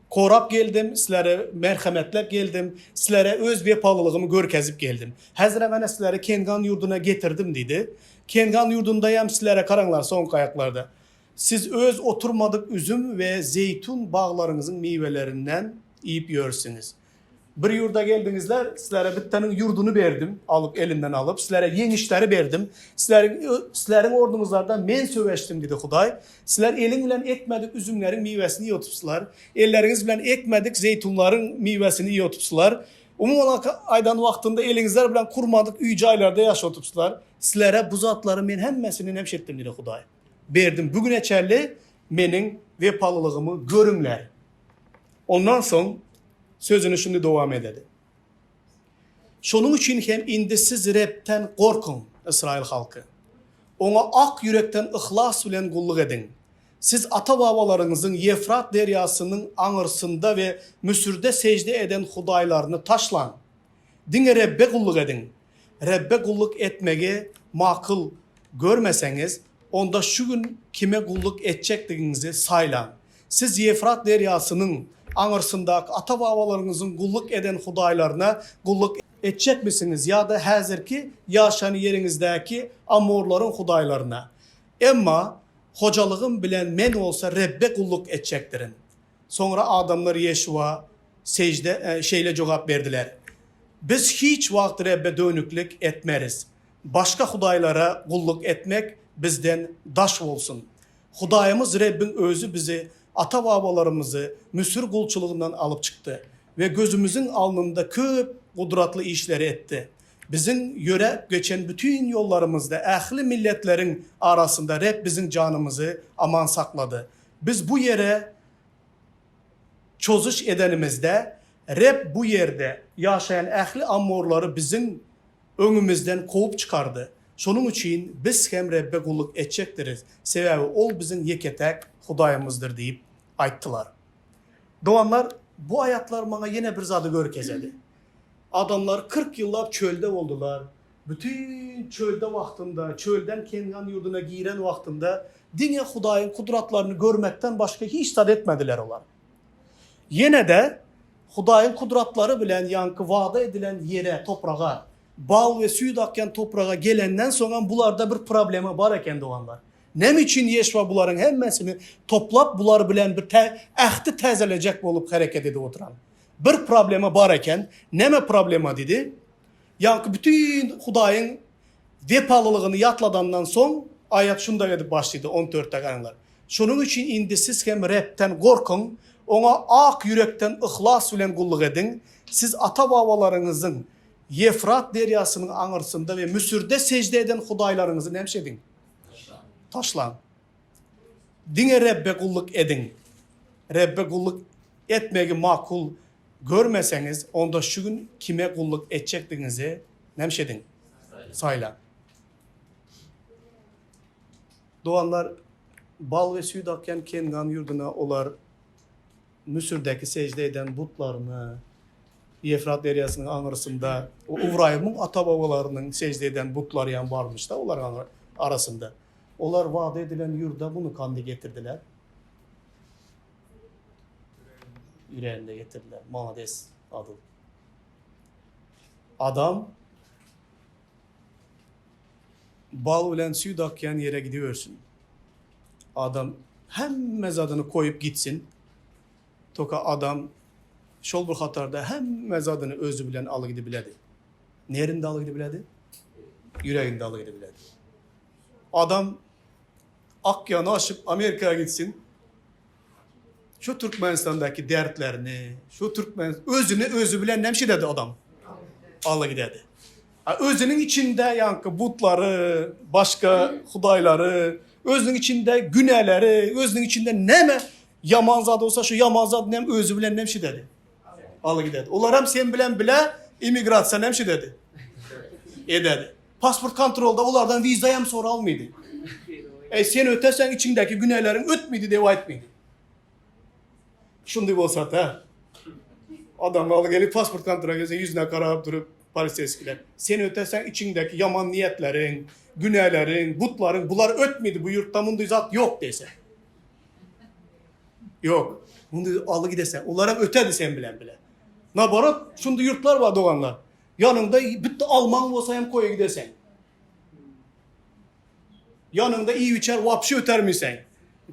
Korap geldim, sizlere merhemetlep geldim, sizlere öz wepalylygymy görkezip geldim. Häzirem ene sizleri Kengan ýurduna getirdim diýdi. Kengan ýurdundaýam sizlere garaňlar soňky aýatlarda. Siz öz oturmadyk üzüm we zeýtun baglaryňyzyň miwelerinden iýip ýörsüňiz. Bir ýurda geldiňizler, sizlere bitteniň ýurduny berdim, alyp elinden alyp, sizlere ýeňişleri berdim. Sizleriň sizleriň ornuňyzlarda men söweşdim diýdi Hudaý. Sizler eliň bilen ekmedik üzümleriň miwesini iýotupsylar. Elleriňiz bilen ekmedik zeýtunlaryň miwesini iýotupsylar. Umuman aýdan wagtynda eliňizler bilen kurmadyk öý-jaýlarda ýaşatypsylar. Sizlere bu zatlary men hemmesini nemş etdim diýdi Hudaý. Berdim. Bu güne çenli meniň wepalylygymy görüňler. Ondan soň sözüni şuny dowam ededi. Şonuň üçin hem indi siz Rebden gorkuň, ysraýyl halky. Oňa ak ýürekden yhlas bilen gulluk ediň. Siz ata-babalaryňyzyň Ýefrat derýasynyň aňyrsynda we Müsürde sežde eden hudaýlaryny taşlaň. Diňe Rebbe gulluk ediň. Rebbe gulluk etmegi makul görmeseňiz, onda şu gün kime gulluk etjekdigiňizi saýlaň. Siz Ýefrat derýasynyň aňyrsyndaky ata-babalaryňyzyň gulluk eden hudaýlaryna gulluk etjekmisiňiz ýa-da häzirki ýaşan ýeriňizdäki amorlaryň hudaýlaryna? Emma hojalygym bilen men bolsa Rebbe gulluk etjekdirin. Soňra adamlar Ýeşuwa sežde şeýle jogap berdiler, Biz hiç wagt Rebbe dönüklik etmeris. Başga hudaýlara gulluk etmek bizden daş bolsun. Hudaýymyz Rebbiň özi bizi, ata-babalarymyzy Müsür gulçulygyndan alyp çykdy we gözümiziň alnynda köp gudratly işleri etdi. Biziň ýöräp geçen bütin ýollarymyzda ähli milletleriň arasynda Reb biziň janymyzy aman saklady. Biz bu ýere çozuş edenimizde, Reb bu ýerde ýaşaýan ähli amorlary biziň öňümizden kowup çykardy. Şonuň üçin biz hem Rebbe gulluk etjekdiris, sebäbi Ol biziň ýeke-täk Hudaýymyzdyr diýip aýtdylar. Doganlar, bu aýatlar maňa ýene bir zady görkezedi. Adamlar 40 ýyllap çölde boldular. Bütin çölde wagtynda, çölden Kengan ýurduna giren wagtynda diňe Hudaýyň gudratlaryny görmekden başga hiç zat etmediler olar. Ýene-de Hudaýyň gudratlary bilen ýaňky wada edilen ýere, topraga, bal we süýt akýan topraga gelenden soňam bularda bir problema bar eken doganlar. Näme üçin Ýeşuwa bularyň hemmesini toplap bular bilen bir ähti täzelejek bolup hereket edip oturan? Bir problema bar eken. Näme problema diýdi? Ýaňky bütin Hudaýyň wepalylygyny ýatladandan soň, aýat şundak edip başlaýdy, on dörtdäki aýaňlar. Şonuň üçin indi siz hem Rebden gorkuň, Oňa ak ýürekden yhlas bilen gulluk ediň. Siz ata-babalaryňyzyň Ýefrat derýasynyň aňyrsynda we Müsürde sežde eden hudaýlaryňyzy näme ediň? Taşlaň. Diňe Rebbe gulluk ediň. Rebbe gulluk etmegi makul görmeseňiz, onda şu gün kime gulluk etjekdigiňizi näme ediň? Saýlaň. Doganlar, bal we süýt akýan Kengan ýurduna olar Müsürdäki sežde eden butlaryny, Ýefrat derýasynyň aňyrsynda Ybraýymyň ata-babalarynyň sežde eden butlary hem barmyş-da olaryň arasynda. Olar wada edilen ýurda muny kandi getirdiler. Ýüreginde getirdiler. Malades, Adyl. Adam bal bilen süýt akýan ýere gidibersin. Adam hemme zadyny koýup gitsin. Toka adam şol bir hatarda hemme zadyny özi bilen aly gidibiledi. Nerinde aly gidibiledi? Ýüreginde aly gidibiledi. Adam Akýany aşyp Amerikaya gitsin. Şu Türkmenistandaky dertlerini, şu Türkmen özüni özü bilen näme şededi adam? Aly gidedi. Özüniň içinde ýaňky butlary, başga hudaýlary, özüniň içinde günäleri, özüniň içinde näme ýaman zat bolsa şu ýaman zat näme özü bilen näme şededi? Aly gidedi. Olar hem sen bilen bile immigrasiýa näme şededi? Ededi. Pasport kontrolda olardan wiza hem soralmydy. Eý sen öteseň içiňdäki günäleriň ötmedi diýip aýtmydy. Şunday bolsa da adam aly gelip pasport kontrola gelse ýüzüne garap durup poliseýskiler. Sen öteseň içiňdäki ýaman niýetleriň, günäleriň, butlaryň bular ötmedi bu ýurtda munday zat ýok diýse. Ýok. Munday aly gidese olar hem ötedi sen bilen bile. Naborot şunday ýurtlar bar doganlar. Ýanyňda bitti almaň bolsa hem koýa giderseň. Ýanyňda iýip-içer wapşe ötermiseň.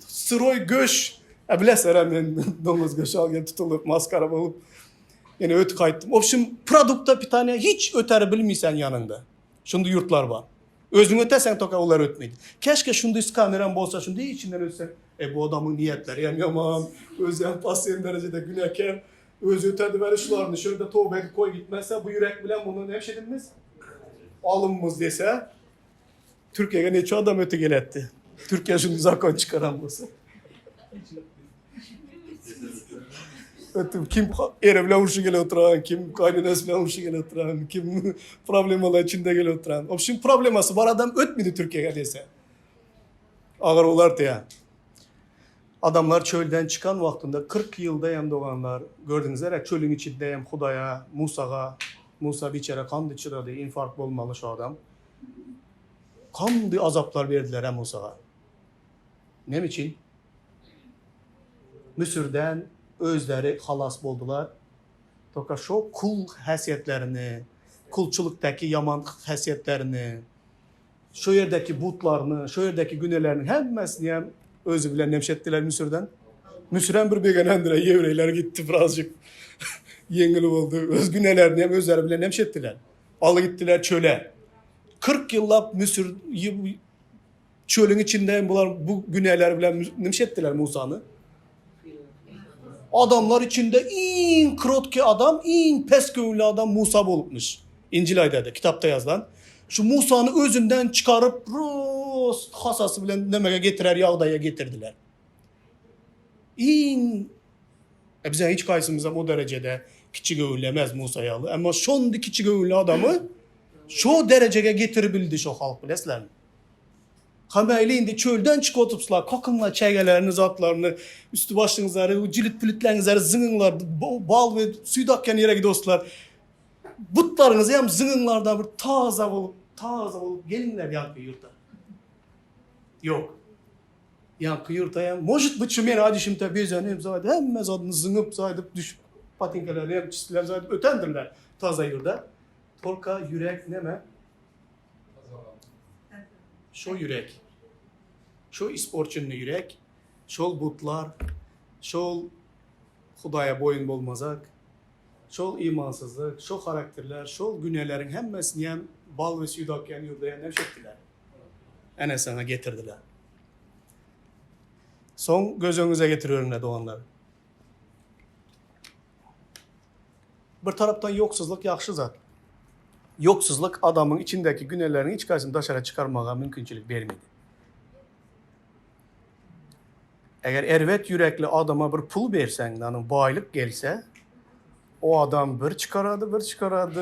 Syroý göş, a bilesizler men doňuz göşi al gelip tutulyp maskara bolup ýene ötüp gaýtdym. Wobşem produkta pitaniýa hiç öteri bilmiseň ýanyňda. Şunda ýurtlar bar. Özüň öterseň toka olar ötmeýdi. Keşke şunday skaneram bolsa şunday içinden ötseň. E bu adamyň niýetleri hem ýaman, özi hem pasýen derejede günäkär. Özi öterdi beri şularyny şöyle toba edip koý gitmezse bu ýürek bilen muny näme şedinmiz? Alynmyz dese Türkiýege neçe adam öte geletdi. Türkiýe şuny zakon çykaran bolsa. Ötüm kim eri bilen urşy gele oturan, kim kaynanası bilen urşy gele oturan, kim problemalar içinde gele oturan. Obşim probleması bar adam ötmedi Türkiýege dese. Agyr bolardy ya. Adamlar çölden çykan wagtynda 40 ýylda hem doganlar, gördüňizler-ä çölüň içinde hem Hudaýa, Musaga, Musa biçäre kandy çydady, infarkt bolmaly şu adam. Kandy azaplar berdiler-ä Musaga. Näme üçin? Müsürden özleri halas boldular. Toka şo kul häsiýetlerini, kulçulykdaky ýaman häsiýetlerini, şo ýerdäki butlaryny, şo ýerdäki güneleriniň hemmesini hem özi bilen nemş etdiler Müsürden. Müsürem bir begenendir, ýewreýler gitdi birazjyk ýeňil boldy. Öz günelerini hem özleri bilen nemş etdiler. Alyp gitdiler çöle. 40 ýyllap Müsür Çölüň içinde hem bular bu günäler bilen nimş etdiler Musany. Adamlar içinde iň krotki adam, iň pes göwünli adam Musa bolupmyş. Injil aýdady, kitapda ýazylan. Şu Musany özünden çykaryp, rost hasasy bilen nemege getirer ýagdaýa getirdiler. Iň e bize hiç gaýsymyzam o derejede kiçi göwünli emez Musa ýaly. Emma şondy kiçi göwünli adamy şo derejege getiribildi şo halk bilesizlermi? Hamaýly indi çölden çykyp oturypsylar, kakyňlar çägelerini, zatlaryny, üsti başyňyzlary, jilip-pilitleriňizleri zyňyňlar, bal we süýt akýan ýere gidoslar. Butlaryňyzy hem zyňyňlar-da bir taza bolup, taza bolup geliňler ýaňky ýurta. Ýok. Ýaňky ýurta hem, может быть, şu men adyşymda bezenip, zat, hemme zadyny zyňyp, zadyp düşüp, patinkalaryny hem çisdiler, zadyp ötendirler taza ýurda. Tolka ýürek neme? Şo ýürek. Şo isporçinny ýürek, şol butlar, şol Hudaýa boýun bolmazak, şol imansyzlyk, şo harakterler, şol günäleriň hemmesini hem bal we süýt akýan ýurda hem etdiler. Ene saňa getirdiler. Soň göz öňüňize getiriberňler doganlar. Bir tarapdan ýoksuzlyk ýagşy zat. Ýoksuzlyk adamyň içindäki günäleriniň hiç haýsyny daşara çykarmaga mümkinçilik bermedi. Eger erbet ýürekli adama bir pul berseň, ýagny baýlyk gelse, o adam bir çykarady, bir çykarady,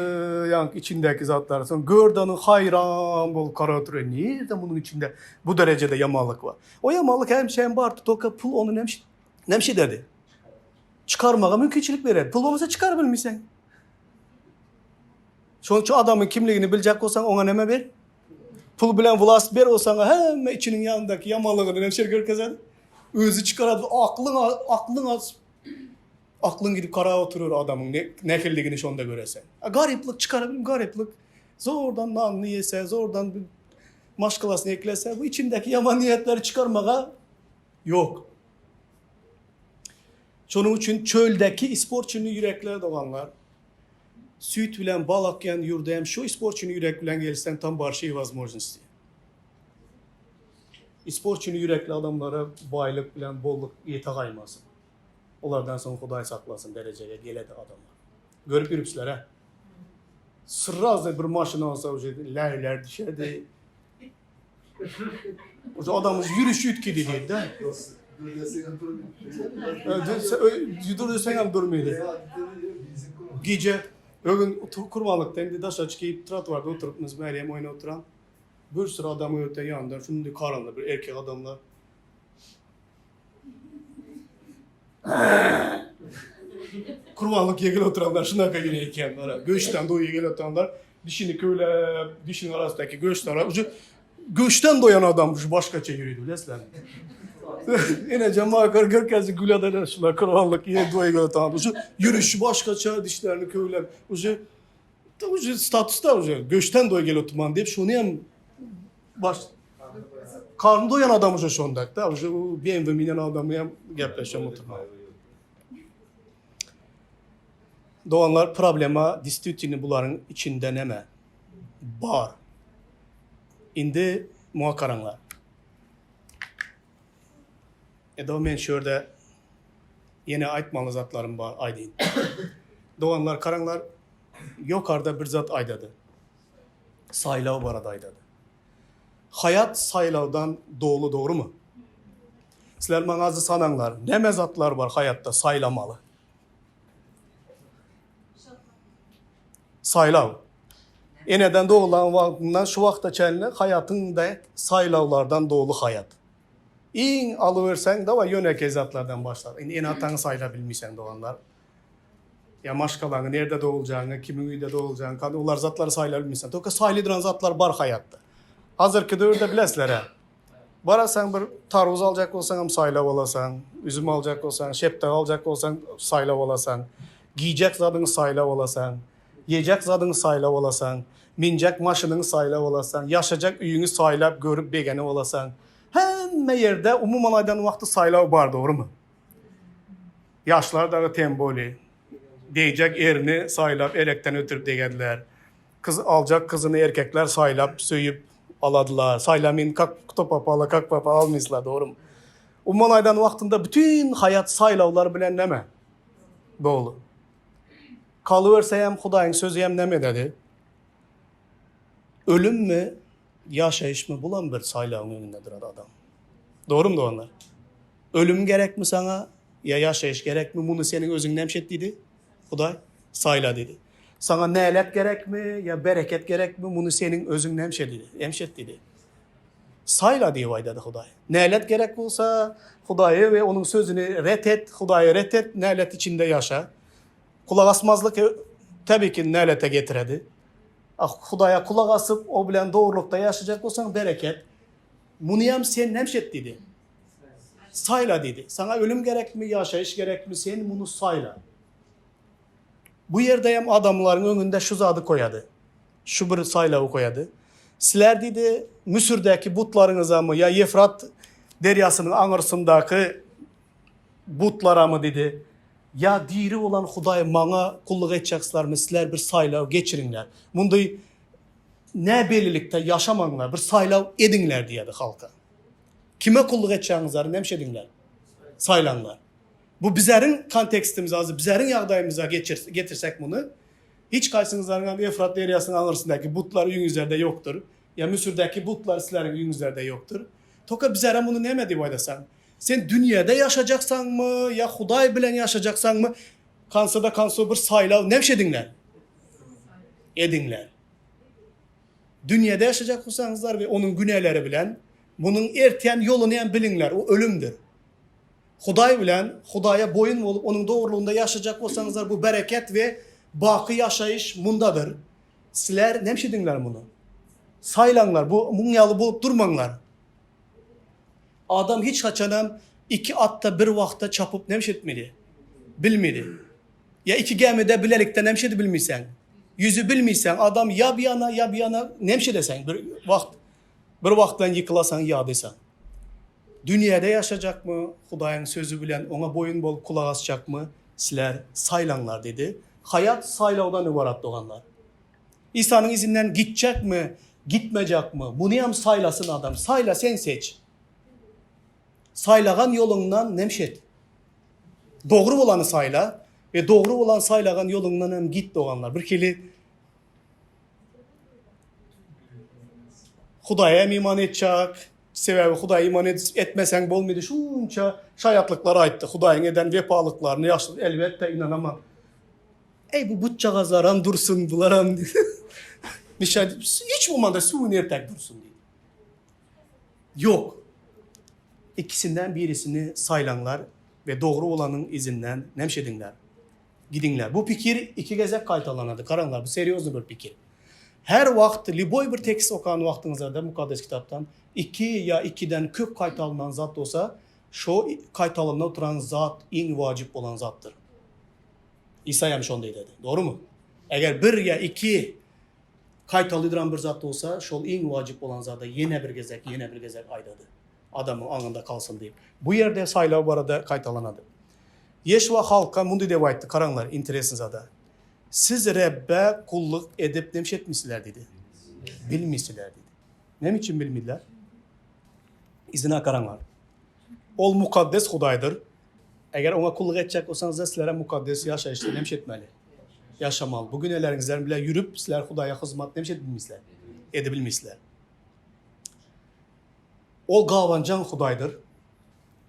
ýaňky içindäki zatlary. Soň gördi ony haýran bolup garap oturar, nirde munuň içinde bu derejede ýamanlyk bar. O ýamanlyk hemişe hem bardy, tolka pul ony näme ederdi? Çykarmaga mümkinçilik berer. Pul bolmasa çykaryp bilmeýseň. Şonuň üçin adamyň kimligini biljek bolsaň oňa näme ber? Pul bilen vlast ber o saňa hemme içiniň ýanyndaky ýamanlygyny näme şer görkezer? Özi çykarady aklyň aklyň aklyň gidip garap oturar adamyň ne nähilidigini şonda göresen. A garyplyk çykaryp bilim garyplyk zordan nanyny ýese, zordan maşgalasyny eklese bu içindäki ýaman niýetleri çykarmaga ýok. Şonuň üçin çöldäki isporçyny ýürekler doganlar. Süýt bilen bal akýan ýurda hem şu isporçyny ýürek bilen gelseň tam barşiý wazmožnosti. Isporçyny ýürekli adamlara baýlyk bilen bolluk ýete gaýmasyn. Olardan soň Hudaý saklasyn derejege geledi adamlar. Görüp ýürüpsizler-ä. Srazy bir maşyn alsa uje läýler düşerdi. Uje adamyň ýürüşi üýtgedi diýdi-de. Dur deseň hem durmaýdy. Gije ögün kurbanlykda indi daşa çykyp trotuarda oturypmyz Meryem oýnap oturan. Bir sürü adam öte ýanynda şundy karanly bir erkek adamlar. Kurbanlyk ýegil oturanlar şunaka ýene eken. Göçden doýy ýegil oturanlar dişini köwläp, dişiniň arasyndaky göçler uje göçden doýan adam şu başgaça ýöredi bilesizlermi? Ene jemaat görkezdi gülýärler şular kurbanlyk ýe doýy ýegil oturan. Uje ýörüşi başgaça dişlerini köwläp, uje uje statusda uje göçden doýy gel oturman diýip şuny hem baş Karny doýan adam uje şonda da uje BMW minen adamy hem gepleşem oturma. Doganlar problema distwitini bularyň içinde neme bar. Indi muňa garaňlar. Edo men şu ýerde ýene aýtmaly zatlarym bar aýdyn. Doganlar garaňlar ýokarda bir zat aýdady. Saýlaw barada aýdady. Haýat saýlawdan doly dogrymy? Sizler maňa azy sanaňlar näme zatlar bar haýatda saýlamaly? Saýlaw. Eneden doglan wagtyndan şu wagta çenli haýatyňda saýlawlardan doly haýat. Iň alyberseň dawaý ýönekeý zatlardan başla. Indi ene-ataňy saýlap bilmeýseň doganlar. Ýa maşgalaňy, nirde doguljagyňy, kimiň öýünde doguljagyňy, kany olar zatlary saýlap bilmeýseň. Tolko saýly duran zatlar bar haýatda. Hazirki döwürde bilesizler-ä. Barasaň bir tarwuz aljak bolsaňam saýlap alasaň, üzüm aljak bolsaň, şepdek aljak bolsaň saýlap alasaň, giýjek zadyňy saýlap alasaň, ýejek zadyňy saýlap alasaň, minjek maşynyňy saýlap alasaň, ýaşajak öýüňi saýlap görüp begenip alasaň. Hemme ýerde umuman aýdan wagty saýlaw bar dogrymy? Ýaşlar dagy tem boli. Degjek erini saýlap elekden ötürip degediler. Kyz aljak kyzyny erkekler saýlap söýüp aladylar. Saýlamyn kak kto popalo kak popalo almyslar dogrymy? Umuman aýdan wagtynda bütin haýat saýlawlar bilen neme? Doly. Galyberse hem Hudaýyň sözi hem neme dedi? Ölümmi, ýaşaýyşmy bulam bir saýlawyň öňünde durar adam. Dogrymy doganlar? Ölüm gerekmi saňa ýa ýaşaýyş gerekmi muny seniň özüň näme et diýdi? Hudaý saýla diýdi. Saňa nälet gerekmi ýa bereket gerekmi muny seniň özüň näme diýdi? Emşet diýdi. Saýla diýip aýdady Hudaý. Nälet gerek bolsa Hudaýy we onuň sözüni ret et, Hudaýy ret et, nälet içinde ýaşa. Gulak asmazlyk tabii ki nälete getiredi. Ah Hudaýa gulak asyp, o bilen dogrulykda ýaşajak bolsaň bereket. Munyam sen näme et diýdi? Saýla diýdi. Saňa ölüm gerekmi, ýaşaýyş gerekmi, sen muny saýla. Bu ýerde hem adamlaryň öňünde şu zady koýady. Şu bir saýlawy koýady. Sizler diýdi, Müsürdäki butlaryňyzamy ýa Ýefrat derýasynyň aňyrsyndaky butlaramy diýdi. Ýa diri bolan Hudaý maňa gulluk etjeksizlermi, sizler bir saýlaw geçiriňler. Mundy näbellilikde ýaşamaňlar, bir saýlaw ediňler diýýärdi halka. Kime gulluk etjegiňizleri näme ediňler? Saýlaňlar. Bu bizleriň kontekstimize, az bizleriň ýagdaýymyza getirsek muny, hiç haýsyňyzlaryň hem Efrat derýasynyň aňyrsyndaky butlar öýüňizlerde ýokdur. Ýa Müsürdäki butlar sizleriň öýüňizlerde ýokdur. Toka bizlere muny näme diýip aýdasaň? Sen dünýede ýaşajaksaňmy ýa Hudaý bilen ýaşajaksaňmy? Kansada kanso bir saýlaw näme ediňler? Ediňler. Dünýede ýaşajak bolsaňyzlar we onuň günäleri bilen munuň ertýän ýoluny hem biliňler, o ölümdir. Hudaý bilen Hudaýa boýun bolup onuň dogrulygynda ýaşajak bolsaňyzlar bu bereket we baky ýaşaýyş mundadyr. Sizler näme ediňler muny? Saýlaňlar, bu muň ýaly bolup durmaňlar. Adam hiç haçanam iki atda bir wagtda çapyp näme etmeli? Bilmeli. Ýa iki gämide bilelikde näme edip bilmeýseň? Ýüzi bilmeýseň, adam ýa bir ýana, ýa bir ýana näme edeseň? Bir wagt bir wagtdan ýykylasaň, ýadysaň. Dünýäde ýaşajakmy, Hudaýyň sözi bilen oňa boýun bolup kulak asjakmy? Sizler saýlaňlar diýdi. Haýat saýlawdan ybarat doganlar. Isanyň izinden gitjekmi, gitmejekmi? Munyam saýlasyn adam. Saýla sen seç. Saýlagan ýoluňdan nemş et. Dogry bolany saýla we dogry bolan saýlagan ýoluňdan hem git doganlar. Bir hili Hudaýa hem iman etjek. Sebäbi Hudaýa iman etmeseň bolmady. Şunça şaýatlyklar aýtdy. Hudaýyň eden wepalyklaryny ýagşy elbetde ynanama. Eý bu butjagazlaram dursun bularam Mişa hiç bolmanda suwun ertek dursun diýdi. Ýok. Ikisinden birisini saýlaňlar we dogry bolanyň izinden nemş ediňler. Gidiňler. Bu pikir iki gezek gaýtalanady. Garaňlar, bu serýozny bir pikir. Her wagt lýuboý bir tekst okan wagtyňyzda Mukaddes Kitapdan iki ýa ikiden köp gaýtalanan zat bolsa, şo gaýtalanyp duran zat iň wajyp bolan zatdyr. Isa hem şonda ededi. Dogrymy? Eger bir ýa iki gaýtaly duran bir zat bolsa, şol iň wajyp bolan zada ýene bir gezek, ýene bir gezek aýdady. Adamyň aňynda kalsyn diýip. Bu ýerde saýlaw barada gaýtalanady. Ýeşuwa halka mundy dep aýtdy, garaňlar, interesny zada. Siz Rebbe gulluk edip nemş etmisiler diýdi. Bilmisiler diýdi. Näme üçin bilmediler? Yzyna garaňlar. Ol mukaddes Hudaýdyr. Eger oňa gulluk etjek bolsaňyzlar, sizler hem mukaddes ýaşaýyşda nemş etmeli? Ýaşamaly. Bu günäleriňizler bilen ýürüp, sizler Hudaýa hyzmat nemş edip bilmeýsizler? Edip bilmeýsizler. Ol gabanjaň Hudaýdyr.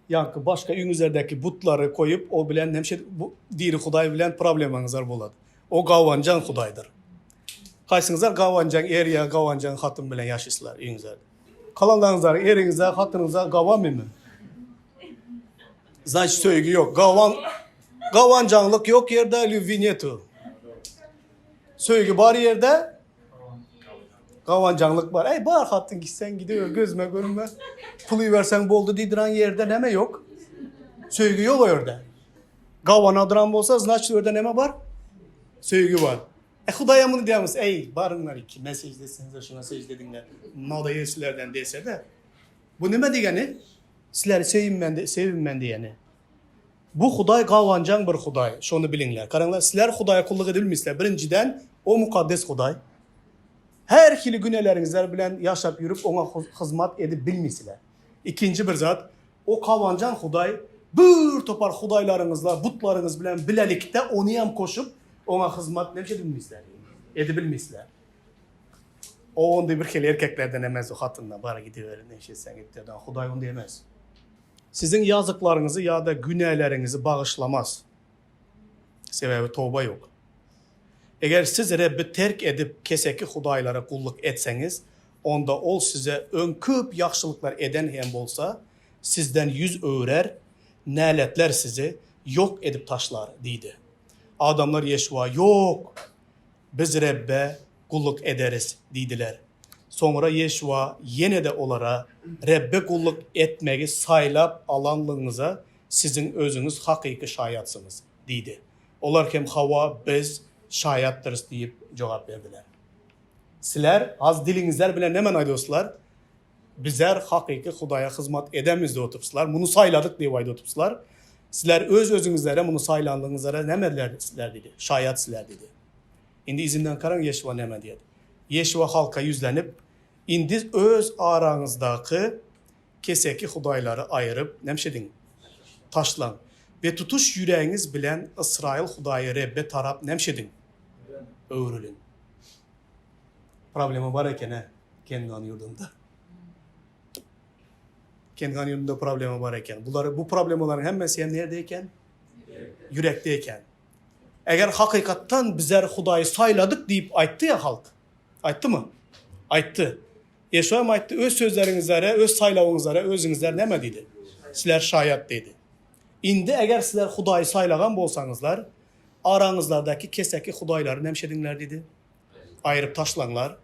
Ýaňky başga öýüňizlerdäki butlary koýup, o bilen nemş bu diri Hudaý bilen problemaňyzlar bolady. O gabanjaň Hudaýdyr. Haýsyňyzlar gabanjaň er ýa gabanjaň hatyn bilen ýaşaýsyzlar öýüňizlerde? Kalanlaryňyzlar eriňize, hatynyňyza gabanmymy? Znaçit söýgi ýok. Gawan gawanjaňlyk ýok ýerde lýubwi netu. Söýgi bar ýerde gawanjaňlyk bar. Eý bar hatyn gitseň gidiber gözüme görünme. Puly berseň boldy diýdiren ýerde näme ýok? Söýgi ýok o ýerde. Gawana duran bolsa znaçit o ýerde näme bar? Söýgi bar. E Hudaýa muny diýýärmiz, eý baryňlar kime sežde etseňizler şoňa sežde ediňler. Nadaýa sizlerden diýse-de. Bu näme diýgeni? Sizleri söýüm söýüm men diýeni. Bu Hudaý gawanjaň bir Hudaý, şony biliňler. Garaňlar, sizler Hudaýa kulluk edip bilmeýsizler. Birinjiden, O mukaddes Hudaý. Her hili günäleriňizler bilen ýaşap ýörüp Oňa hyzmat edip bilmeýsizler. Ikinji bir zat, O gawanjaň Hudaý, bir topar hudaýlaryňyzla, butlaryňyz bilen bilelikde Onyam goşup, Oňa hyzmat näme edip bilmeýsizler? Edip bilmeýsizler. O onday bir hili erkeklerden emez o hatyndan bara gidiber ne iş etseň et diýen Hudaý onday emez. Siziň ýazyklaryňyzy ýa-da günäleriňizi bagyşlamaz. Sebäbi toba ýok. Eger siz Rebbi terk edip keseki hudaýlara gulluk etseňiz, onda Ol size öň köp ýagşylyklar eden hem bolsa, sizden ýüz öwrer, näletler sizi, ýok edip taşlar diýdi. Adamlar Ýeşuwa, Ýok! Biz Rebbe gulluk ederis diýdiler. Soňra Ýeşuwa ýene-de olara, Rebbe gulluk etmegi saýlap alanlygyňyza siziň özüňiz hakyky şaýatsyňyz diýdi. Olar hem, Hawa, biz şaýatdyrys diýip jogap berdiler. Sizler az diliňizler bilen näme aýdýarsylar? Bizler hakyky Hudaýa hyzmat edemiz diýip oturypsylar. Muny saýladyk diýip aýdyp oturypsylar. Sizler öz-özüňizlere muny saýlanlygyňyzlara näme sizler diýdi? Şaýat sizler diýdi. Indi yzyndan garaň Ýeşuwa näme diýdi? Ýeşuwa halka ýüzlenip, Indi öz araňyzdaky keseki hudaýlary aýyryp, näme ediň? Taşlaň. We tutuş ýüregiňiz bilen Ysraýyl Hudaýy Rebbe tarap näme ediň? Öwrüliň. Problema bar eken-ä Kengan ýurdunda. Kengan ýurdunda problema bar eken. Bular bu problemalaryň hemmesi hem nirde eken? Ýürekde eken. Eger hakykatdan bizler Hudaýy saýladyk diýip aýtdy ýa halk. Aýtdymy? Aýtdy. Ýeşuwa hem aýtdy, öz sözleriňizlere, öz saýlawyňyzlara özüňizler näme diýdi? Sizler şaýat diýdi. Indi eger sizler Hudaýy saýlagan bolsaňyzlar, araňyzlardaky keseki hudaýlary näme ediňler diýdi? Aýryp taşlaňlar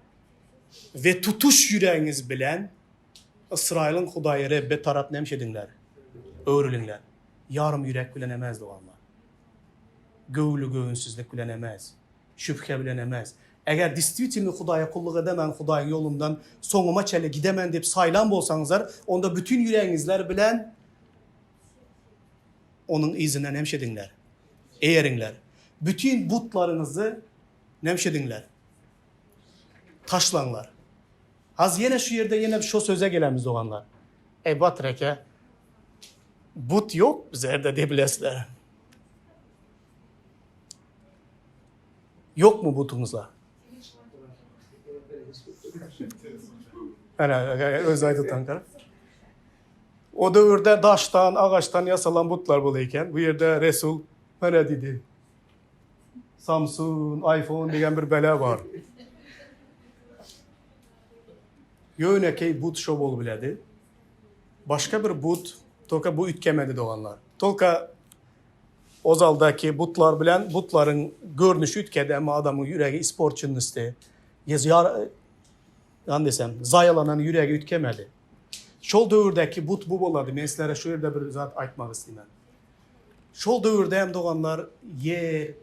we tutuş ýüregiňiz bilen Ysraýylyň Hudaýy Rebbe tarap näme ediňler? Öwrüliňler. Ýarym ýürek bilen emäz doganlar. Göwli-göwünsizlik bilen emäz. Şübhe bilen emäz. Eger distwitelno Hudaýa kulluk edemen, Hudaýyň ýolundan soňuma çenli gidemen diýip saýlan bolsaňyzlar, onda bütin ýüregiňizler bilen Onuň yzyndan näme ediňler? Eýeriňler. Bütin butlaryňyzy Näme ediňler? Taşlaňlar. Az ýene şu ýerde ýene şo söze gelemiz doganlar. Eý Batyr eke, but ýok bizerde diýip bilesizler. Ýokmy butuňyzlar? Ana, öz aýdyp taňkar. O döwürde daşdan, agaçdan ýasalan butlar bolýar eken. Bu ýerde Resul mene diýdi. Samsung, iPhone diýen bir bela bar. Ýönekeý but şo bolup biledi. Başga bir but, tolka bu üýtgemedi doganlar. Tolka ozaldaky butlar bilen butlaryň görnüşi üýtgedi, emma adamyň ýüregi isporçennosti, ýa desem, zaýalanan ýüregi üýtgemedi. Şol döwürdäki but bu bolady. Men sizlere şu ýerde bir zat aýtmak isleýän. Şol döwürde hem doganlar ýer,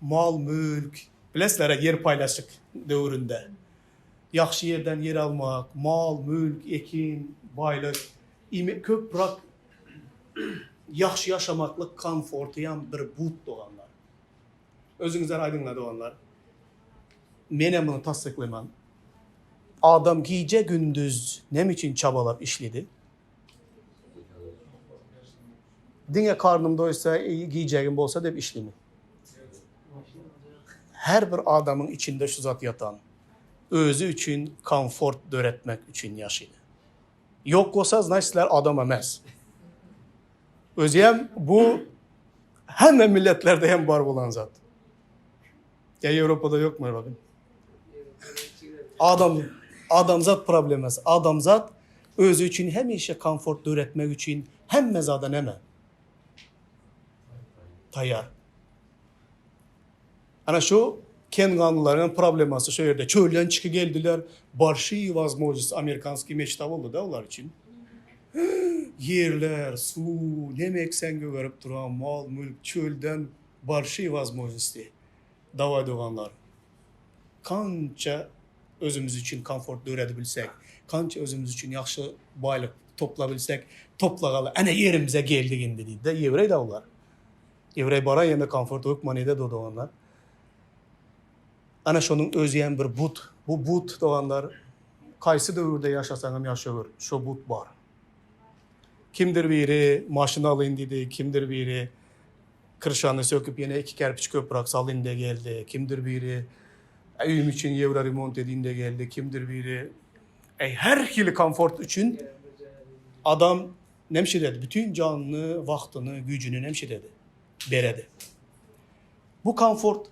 mal-mülk, bilesizler-ä ýer paýlaşyk döwründe. Ýagşy ýerden ýer almak, mal-mülk, ekin, baýlyk, iýmek köprak ýagşy ýaşamaklyk komforty hem bir but doganlar. Özüňizler aýdyňlar doganlar. Menem muny tassyklaýman. Adam gije-gündiz näme üçin çabalap işledi? Diňe karnym doýsa, giýjegim bolsa diýip işlimi? Her bir adamyň içinde şu zat ýatan. Özi üçin komfort döretmek üçin ýaşydy. Ýok bolsa, znaçt sizler adam emes. Özem bu hemme milletlerde hem bar bolan zat. Ýa Ýewropada ýokmy Robin? Adam adamzat problemasy. Adamzat özi üçin hemişe komfort döretmek üçin hemme zada näme? Taýýar. Ana şu kenganlylaryň problemasy şu ýerde. Çölden çyky geldiler. Bolşiý wozmojnost amerikanskiý meçta boldy-da olar üçin. Ýerler, suw, neme ekseň gögerip duran mal-mülk, çölden bolşiý wozmojnosti. Dawaý doganlar. Kança özümiz üçin komfort döredibilsek, kança özümiz üçin ýagşy baýlyk toplabilsek, toplagaly ene ýerimize geldik indi diýdi-de ýewreý-dä olar. Ýewreý baran ýerinde komfort hökman eder doganlar. Ana şonuň özüem bir but. Bu but doganlar kaýsy döwürde ýaşasaňam ýaşawer, şo but bar. Kimdir biri maşyn alyň diýdi, kimdir biri Krşany söküp ýene iki kerpiç köprak salyn-da geldi. Kimdir biri öýüm üçin ýewro remont edin-de geldi. Kimdir biri eý her hili komfort üçin adam nemşededi. Bütin janyny, wagtyny, güýjüni nemşededi. Beredi. Bu komfort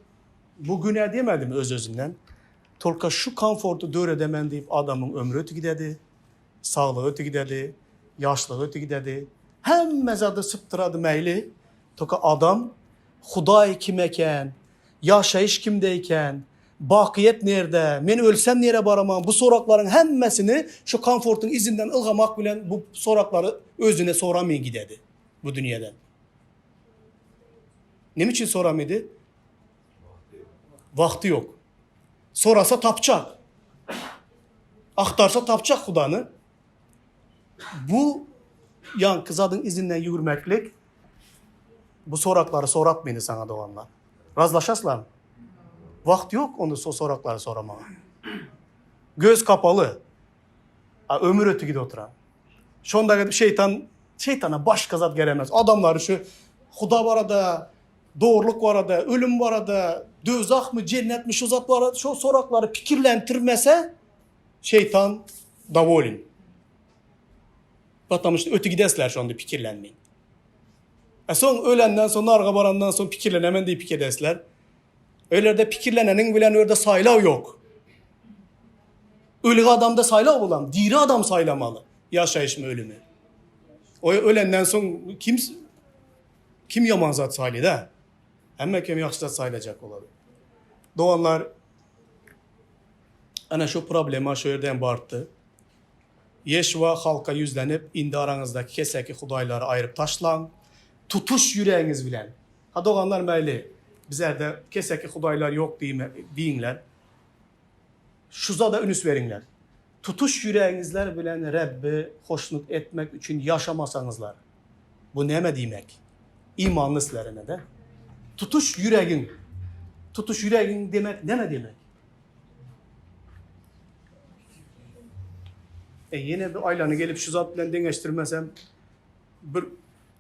bu günä diýmedim öz-özünden. Tolka şu komforty döredemen diýip adamyň ömri öti gidedi. Saglygy öti gidedi, ýaşlygy öti gidedi. Hemme zady sypdyrady mäýli. Toka adam Hudaý kim eken, ýaşaýyş kimde eken, bakyýet nirde, men ölsem nirä baraman bu soraklaryň hemmesini şu komfortyň izinden ylgamak bilen bu soraklary özüne soramyn gidedi bu dünýeden. Neme üçin soramydy? Wagty ýok. Sorasa tapjak. Agtarsa tapjak Hudany. Bu ýaňky zadyň izinden ýüwürmeklik bu soraklary soratmyny saňa doganlar. Razlaşaslarmy? Wagt ýok onda so soraklary soramaga. Göz kapaly. A ömür öti gidip oturan. Şonda gidip şeýtan şeýtana başga zat geremez. Adamlary şu Huda barada, dogrulyk barada, ölüm barada, döwzahmy, jennetmi şu zat barada şu soraklary pikirlentirmese Şeytan dowolin. Потому что öte gidesler şonda pikirlenmeyin. E soň ölenden soň narga barandan soň pikirlenemen diýip pikir edesler. Öylerde pikirlenenin bilen öýerde saýlaw ýok. Ölü adamda saýlaw bolan, diri adam saýlamaly. Ýaşaýyşmy ölümi. O ölenden soň kim kim ýaman zat saýlaýar da? Hemme kim ýagşy zat saýlajak bolady. Doganlar Ana şu problema şu ýerden bartdy. Ýeşuwa halka ýüzlenip, Indi araňyzdaky keseki hudaýlary aýryp taşlaň. Tutuş ýüregiňiz bilen. Ha doganlar mäli, bizerde keseki hudaýlar ýok diýiňler. Şu zada ünüs beriňler. Tutuş ýüregiňizler bilen Rebbi hoşnut etmek üçin ýaşamasaňyzlar, bu näme diýmek? Imanly sizler ine-de. Tutuş ýüregiň, tutuş ýüregiň demek näme diýmek? E ýene bir aýlany gelip şu zat bilen deňeşdirmesem, bir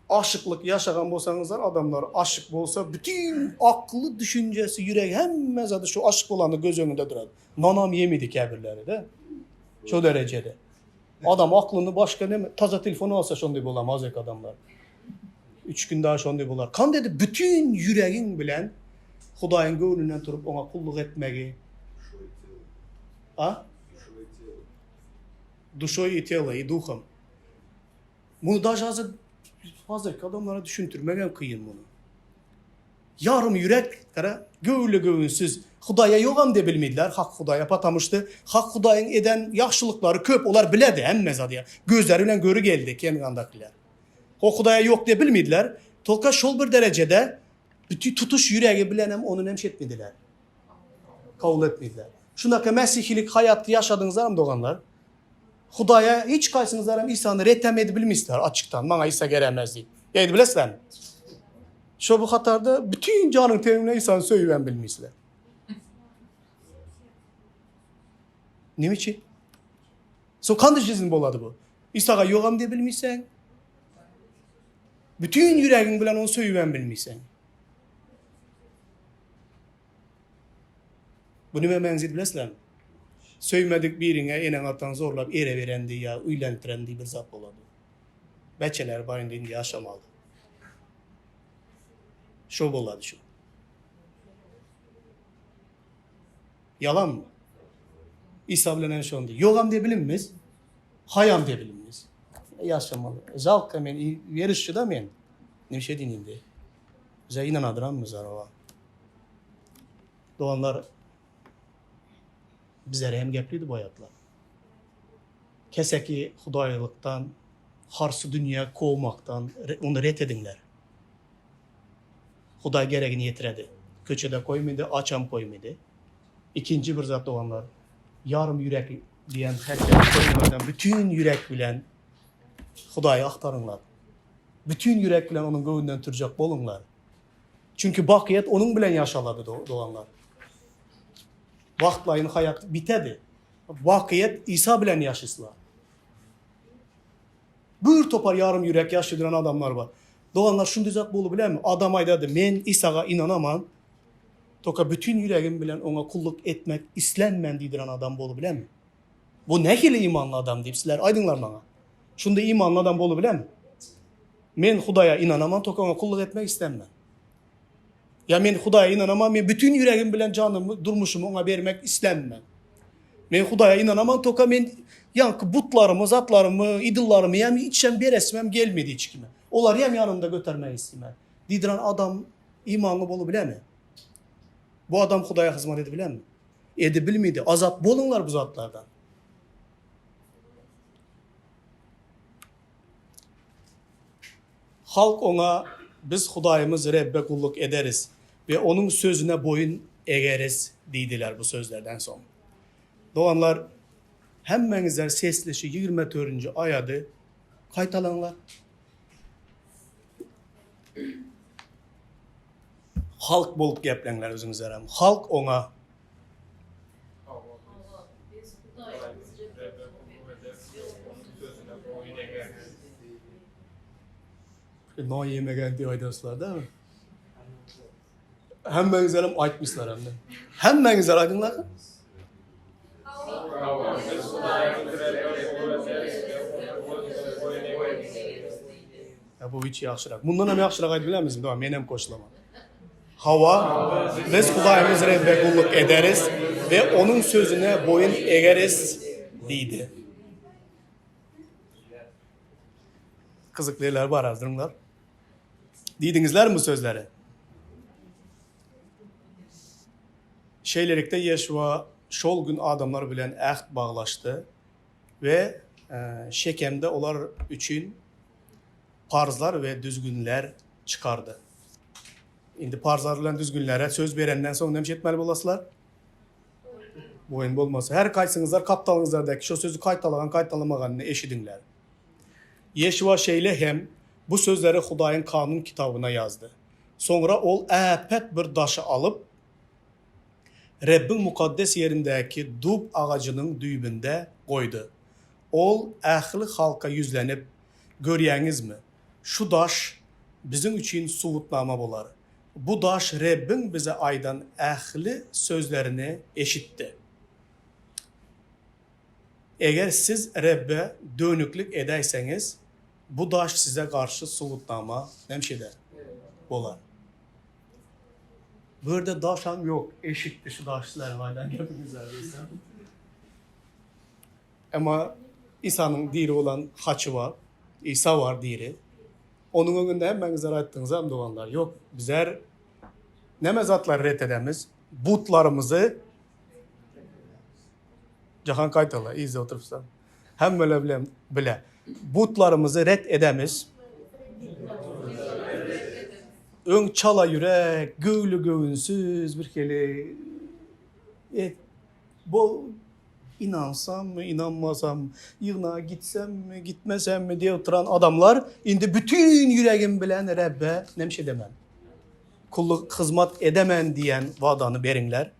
aşyklyk ýaşagan bolsaňyzlar, adamlar aşyk bolsa, bütin akly, düşünjesi, ýüregi hemme zady şu aşyk bolanda göz öňünde durady. Nanam ýemedi käbirleri-de. Şo derejede. Adam aklyny başga neme, taza telefon alsa şonday bolam azek adamlar. Üç gün daha şonday bolar. Kan dedi bütün ýüregiň bilen Hudaýyň göwnünden turup oňa kulluk etmegi. A? Duşoý i telo, i duhom. Muny daže hazir hazirki adamlara düşündirmek hem kyn muny. Ýarym ýürek, gara, göwünli-göwünsiz, Hudaýa ýogam diýe bilmediler, hak Hudaýa, patamuşdy, hak Hudaýyň eden ýagşylyklary köp, olar biledi hemme zady, gözleri bilen göri geldi Kengandakylar. O Hudaýa ýok diýe bilmediler, tolka şol bir derejede bütin tutuş ýüregi bilenem ony nemş etmediler. Kabul etmediler. Şundaka mesihilik haýaty ýaşadyňyzlaram doganlar? Hudaýa hiç kaýsyňyzlaram Isany retem edip bilmeýsizler açykdan, maňa Isa geremez diýip. Ýa edip bilesizlermi? Şo bu hatarda bütin janyň teniň bilen Isany söýübem bilmeýsizler. Näme üçin? Soň kanday jizin bolady bu? Isaga ýogam diýip bilmeýseň. Bütin ýüregiň bilen ony söýübem bilmeýseň. Bu nime meňzedi bilesizlermi? Söýmedik biriňe eneň-ataň zorlap ere berendi ýa öýlendirendi bir zat bolady. Beçeler bar indi indi ýaşamaly. Şo bolady şu. Ýalanmy? Isa bilen hem şondy. Ýogam diýe bilinmez. Haýam diýe bilinmez. Ýaşamaly. Žalka men werişçi da men. Nime şey diýin indi. Bize ynanadyranmy bizler oba? Doganlar bizlere hem geplidi bu aýatlar. Keseki hudaýlykdan, harsy dünýä kowmakdan ony ret ediňler. Hudaý geregini ýetiredi. Köçede goýmady, açam goýmady. Ikinji bir zat doganlar, ýarym ýürek diýen hereketi goýmadan bütin ýürek bilen Hudaýy agtaryňlar. Bütin ýürek bilen onuň göwnünden turjak boluňlar. Çünki bakyýet onuň bilen ýaşalady doganlar. Wagtlaýyn haýat bitedi. Bakyýet Isa bilen ýaşyslar. Bir topar ýarym ýürek ýaşy duran adamlar bar. Doganlar şunday zat bolup bilermi? Adam aýdady, men Isaga ynanaman, toka bütin ýüregim bilen oňa kulluk etmek islenmen diýdiren adam bolup bilermi? Bu nähili imanly adam diýip sizler aýdyňlar maňa. Şunday imanly adam bolup bilermi? Men Hudaýa ynanaman, toka oňa kulluk etmek islenmen. Ýa men Hudaýa ynanaman, men bütin ýüregim bilen janymy, durmuşymy oňa bermek islenmen. Men Hudaýa ynanaman, toka men ýaňky butlarymy, zatlarymy, idollarymy ýa hiç hem beresimem gelmedi hiç kime. Olary hem ýanymda götermek islemen. Diýdiren adam imanly bolup bilermi? Bu adam Hudaýa hyzmat edip bilermi? Edip bilmedi. Azat boluňlar bu zatlardan. Halk oňa, Biz Hudaýymyz Rebbe gulluk ederis we Onuň sözüne boýun egeris diýdiler bu sözlerden soň. Doganlar, hemmäňizler sesli şu ýigrimi dördünji aýady gaýtalaňlar. Halk bolup gepleňler özüňizlerem. Halk oňa. Hawa, biz Hudaýymyz Rebbe gulluk ederis we Onuň sözüne boýun egeris diýdi. Nan ýemegen diýip aýdarsylar dämi? Hemmäňizlerem aýtmyşlar hem-de. Hemmäňizler aýdyňlar. Hawa, biz Hudaýymyz Rebbe gulluk ederis we Onuň sözüne boýun egeris diýdi. Ýa bu hiç ýagşyrak. Mundan hem ýagşyrak aýdyp bilermisiň? Dogry, men hem goşulaman. Hawa, biz Hudaýymyz Rebbe gulluk ederis we Onuň sözüne boýun egeris diýdi. Gyzykly ýerleri bar az duruňlar. Diýdiňizlermi bu sözleri? Şeýlelikde Ýeşuwa şol gün adamlar bilen äht baglaşdy we Şekemde olar üçin parzlar we düzgünler çykardy. Indi parzlar bilen düzgünlere söz berenden soň näme etmeli bolasylar? Boýun bolmasa. Her kaýsyňyzlar gapdalyňyzlardaky şo sözi gaýtalagan gaýtalamaganyny eşidiňler. Ýeşuwa şeýle hem bu sözleri Hudaýyň kanun kitabyna ýazdy. Soňra ol äpet bir daşy alyp, Rebbiň mukaddes ýerindäki dub agajynyň düýbünde goýdy. Ol ähli halka ýüzlenip, Görýäňizmi, şu daş biziň üçin subutnama bolar. Bu daş Rebbiň bize aýdan ähli sözlerini eşitdi. Eger siz Rebbe dönüklik edäýseňiz, bu daş size garşy subutnama näme bolar. Bu ýerde daşam ýok, eşitdi şu daş sizleriň aýdan gepiňizi diýsem. Emma Isanyň diri bolan haçy bar. Isa bar diri. Onuň öňünde hemmäňizler aýtdyňyzam doganlar, ýok, bizler näme zatlary ret edemiz? Butlarymyzy Jahan gaýtala, yzda oturypsan. Hemmeler bilen bile. Butlarymyzy ret edemiz. Öň çala ýürek, göwli göwünsiz bir hili et, bu Ynansammy, ynanmasammy, ýygnaga gitsemmi, gitmesemmi diýip oturan adamlar indi bütin ýüregim bilen Rebbe näme edemen? Kulluk, hyzmat edemen diýen wadany beriňler.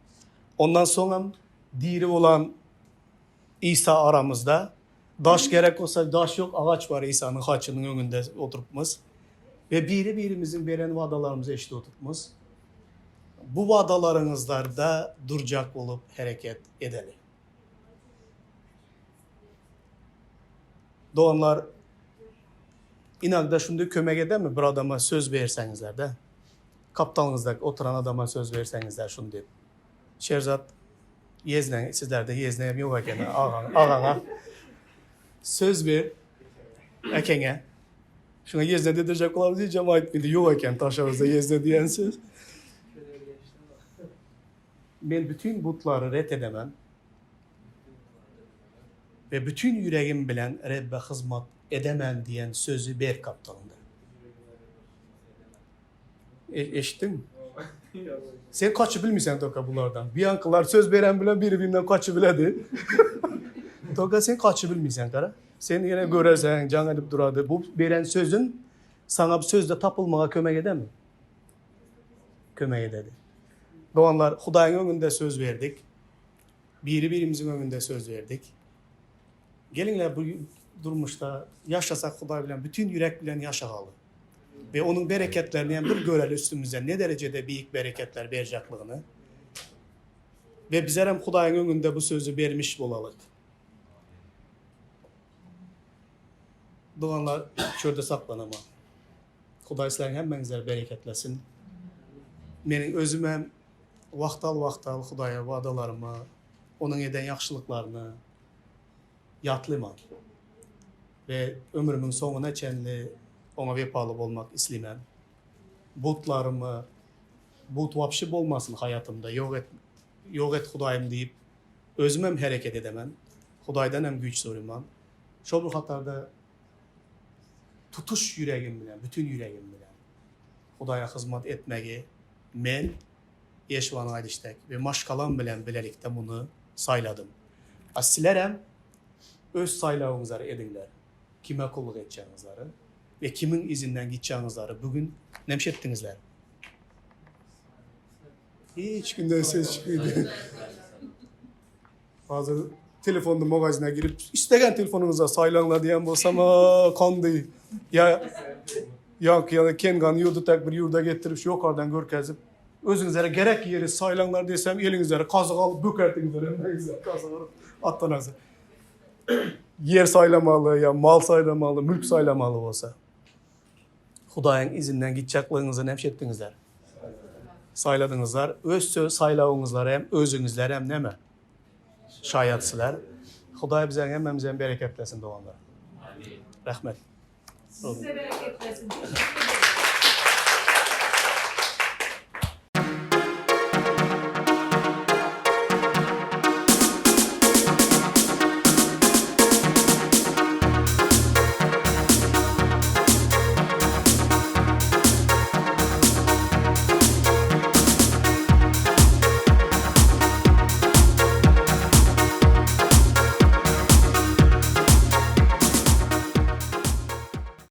Ondan soňam diri bolan Isa aramyzda. Daş gerek bolsa daş ýok, agaç bar Isanyň haçynyň öňünde oturypmyz. We biri-birimiziň beren wadalarymyzy eşidip oturypmyz. Bu wadalaryňyzlarda durjak bolup hereket edeli. Doganlar, inagda şunday kömek edermi bir adama söz berseňizler-de? Gapdalyňyzdaky oturan adama söz berseňizler şuny diýip. Şerzat ýezne, sizlerde ýezne hem ýok eken, agaň, agaňa söz ber, ekeňe. Şuňa ýezne diýdirjek bolarmyz diýjem aýtmady. Ýok eken Taşawuzda ýezne diýen söz. Men bütin butlary ret edemem we bütin ýüregim bilen Rebbe hyzmat edemen diýen sözi ber gapdalynda. E, eşitdiňmi? Sen kaçy bilmeýsen toka bulardan. Biankalar söz beren bilen biri-birinden kaçy biledi. Toka sen kaçy bilmeýsen gara. Sen ýene görersen, jaň edip durady. Bu beren sözün saňa bu sözde tapylmaga kömek edemi? Kömek ededi. Doganlar, Hudaýyň öňünde söz berdik. Biri-birimiziň öňünde söz berdik. Geliňler bu durmuşda ýaşasak Hudaý bilen bütin ýürek bilen ýaşagaly. We onuň bereketlerini hem bir göreli üstümizden ne derejede beýik bereketler berjaklygyny. We bizler hem Hudaýyň öňünde bu sözi bermiş bolalyk. Doganlar çölde saklanama. Hudaý sizleriň hemmäňizleri bereketlesin. Meniň özüm hem wagtal-wagtal Hudaýa wadalarymy, onuň eden ýagşylyklaryny ýatlyman we ömrümiň soňuna çenli oňa wepaly bolmak islimän. Butlarymy, but wapşi bolmasyn haýatymda, ýok et, ýok et Hudaýym diýip, özümem hereket edemen. Hudaýdan hem güýç soraman. Şol bir hatarda tutuş ýüregim bilen, bütin ýüregim bilen Hudaýa hyzmat etmegi men Ýeşuwanyň aýdyşy dek we maşgalam bilen bilelikde muny saýladym. A sizlerem öz saýlawyňyzlary ediňler, kime gulluk etjegiňizleri we kimiň yzyndan gitjegiňizleri bu gün näme etdiňizler? Hiç kimden ses çykmady. Hazır telefonda magazine girip istegen telefonyňyza saýlaňlar diýen bolsam, kandy. Ýa ýa ýa Kengan ýurdy tak bir ýurda getirip şu ýokardan görkezip özüňizlere gerek ýeri saýlaňlar diýsem eliňizlere kazyk alyp bökerdiňizler hemmäňizler kazyk alyp atlanarsyň. Ýer saýlamaly ýa mal saýlamaly, mülk saýlamaly bolsa. Hudaýyň izinden gitjekligiňizi näme etdiňizler? Saýladyňyzlar. Öz söz saýlawyňyzlara hem özüňizler hem näme? Şaýatsylar. Hudaý bize hemmämizi hem bereketlesin doganlar. Amin. Rahmet. Size bereketlesin.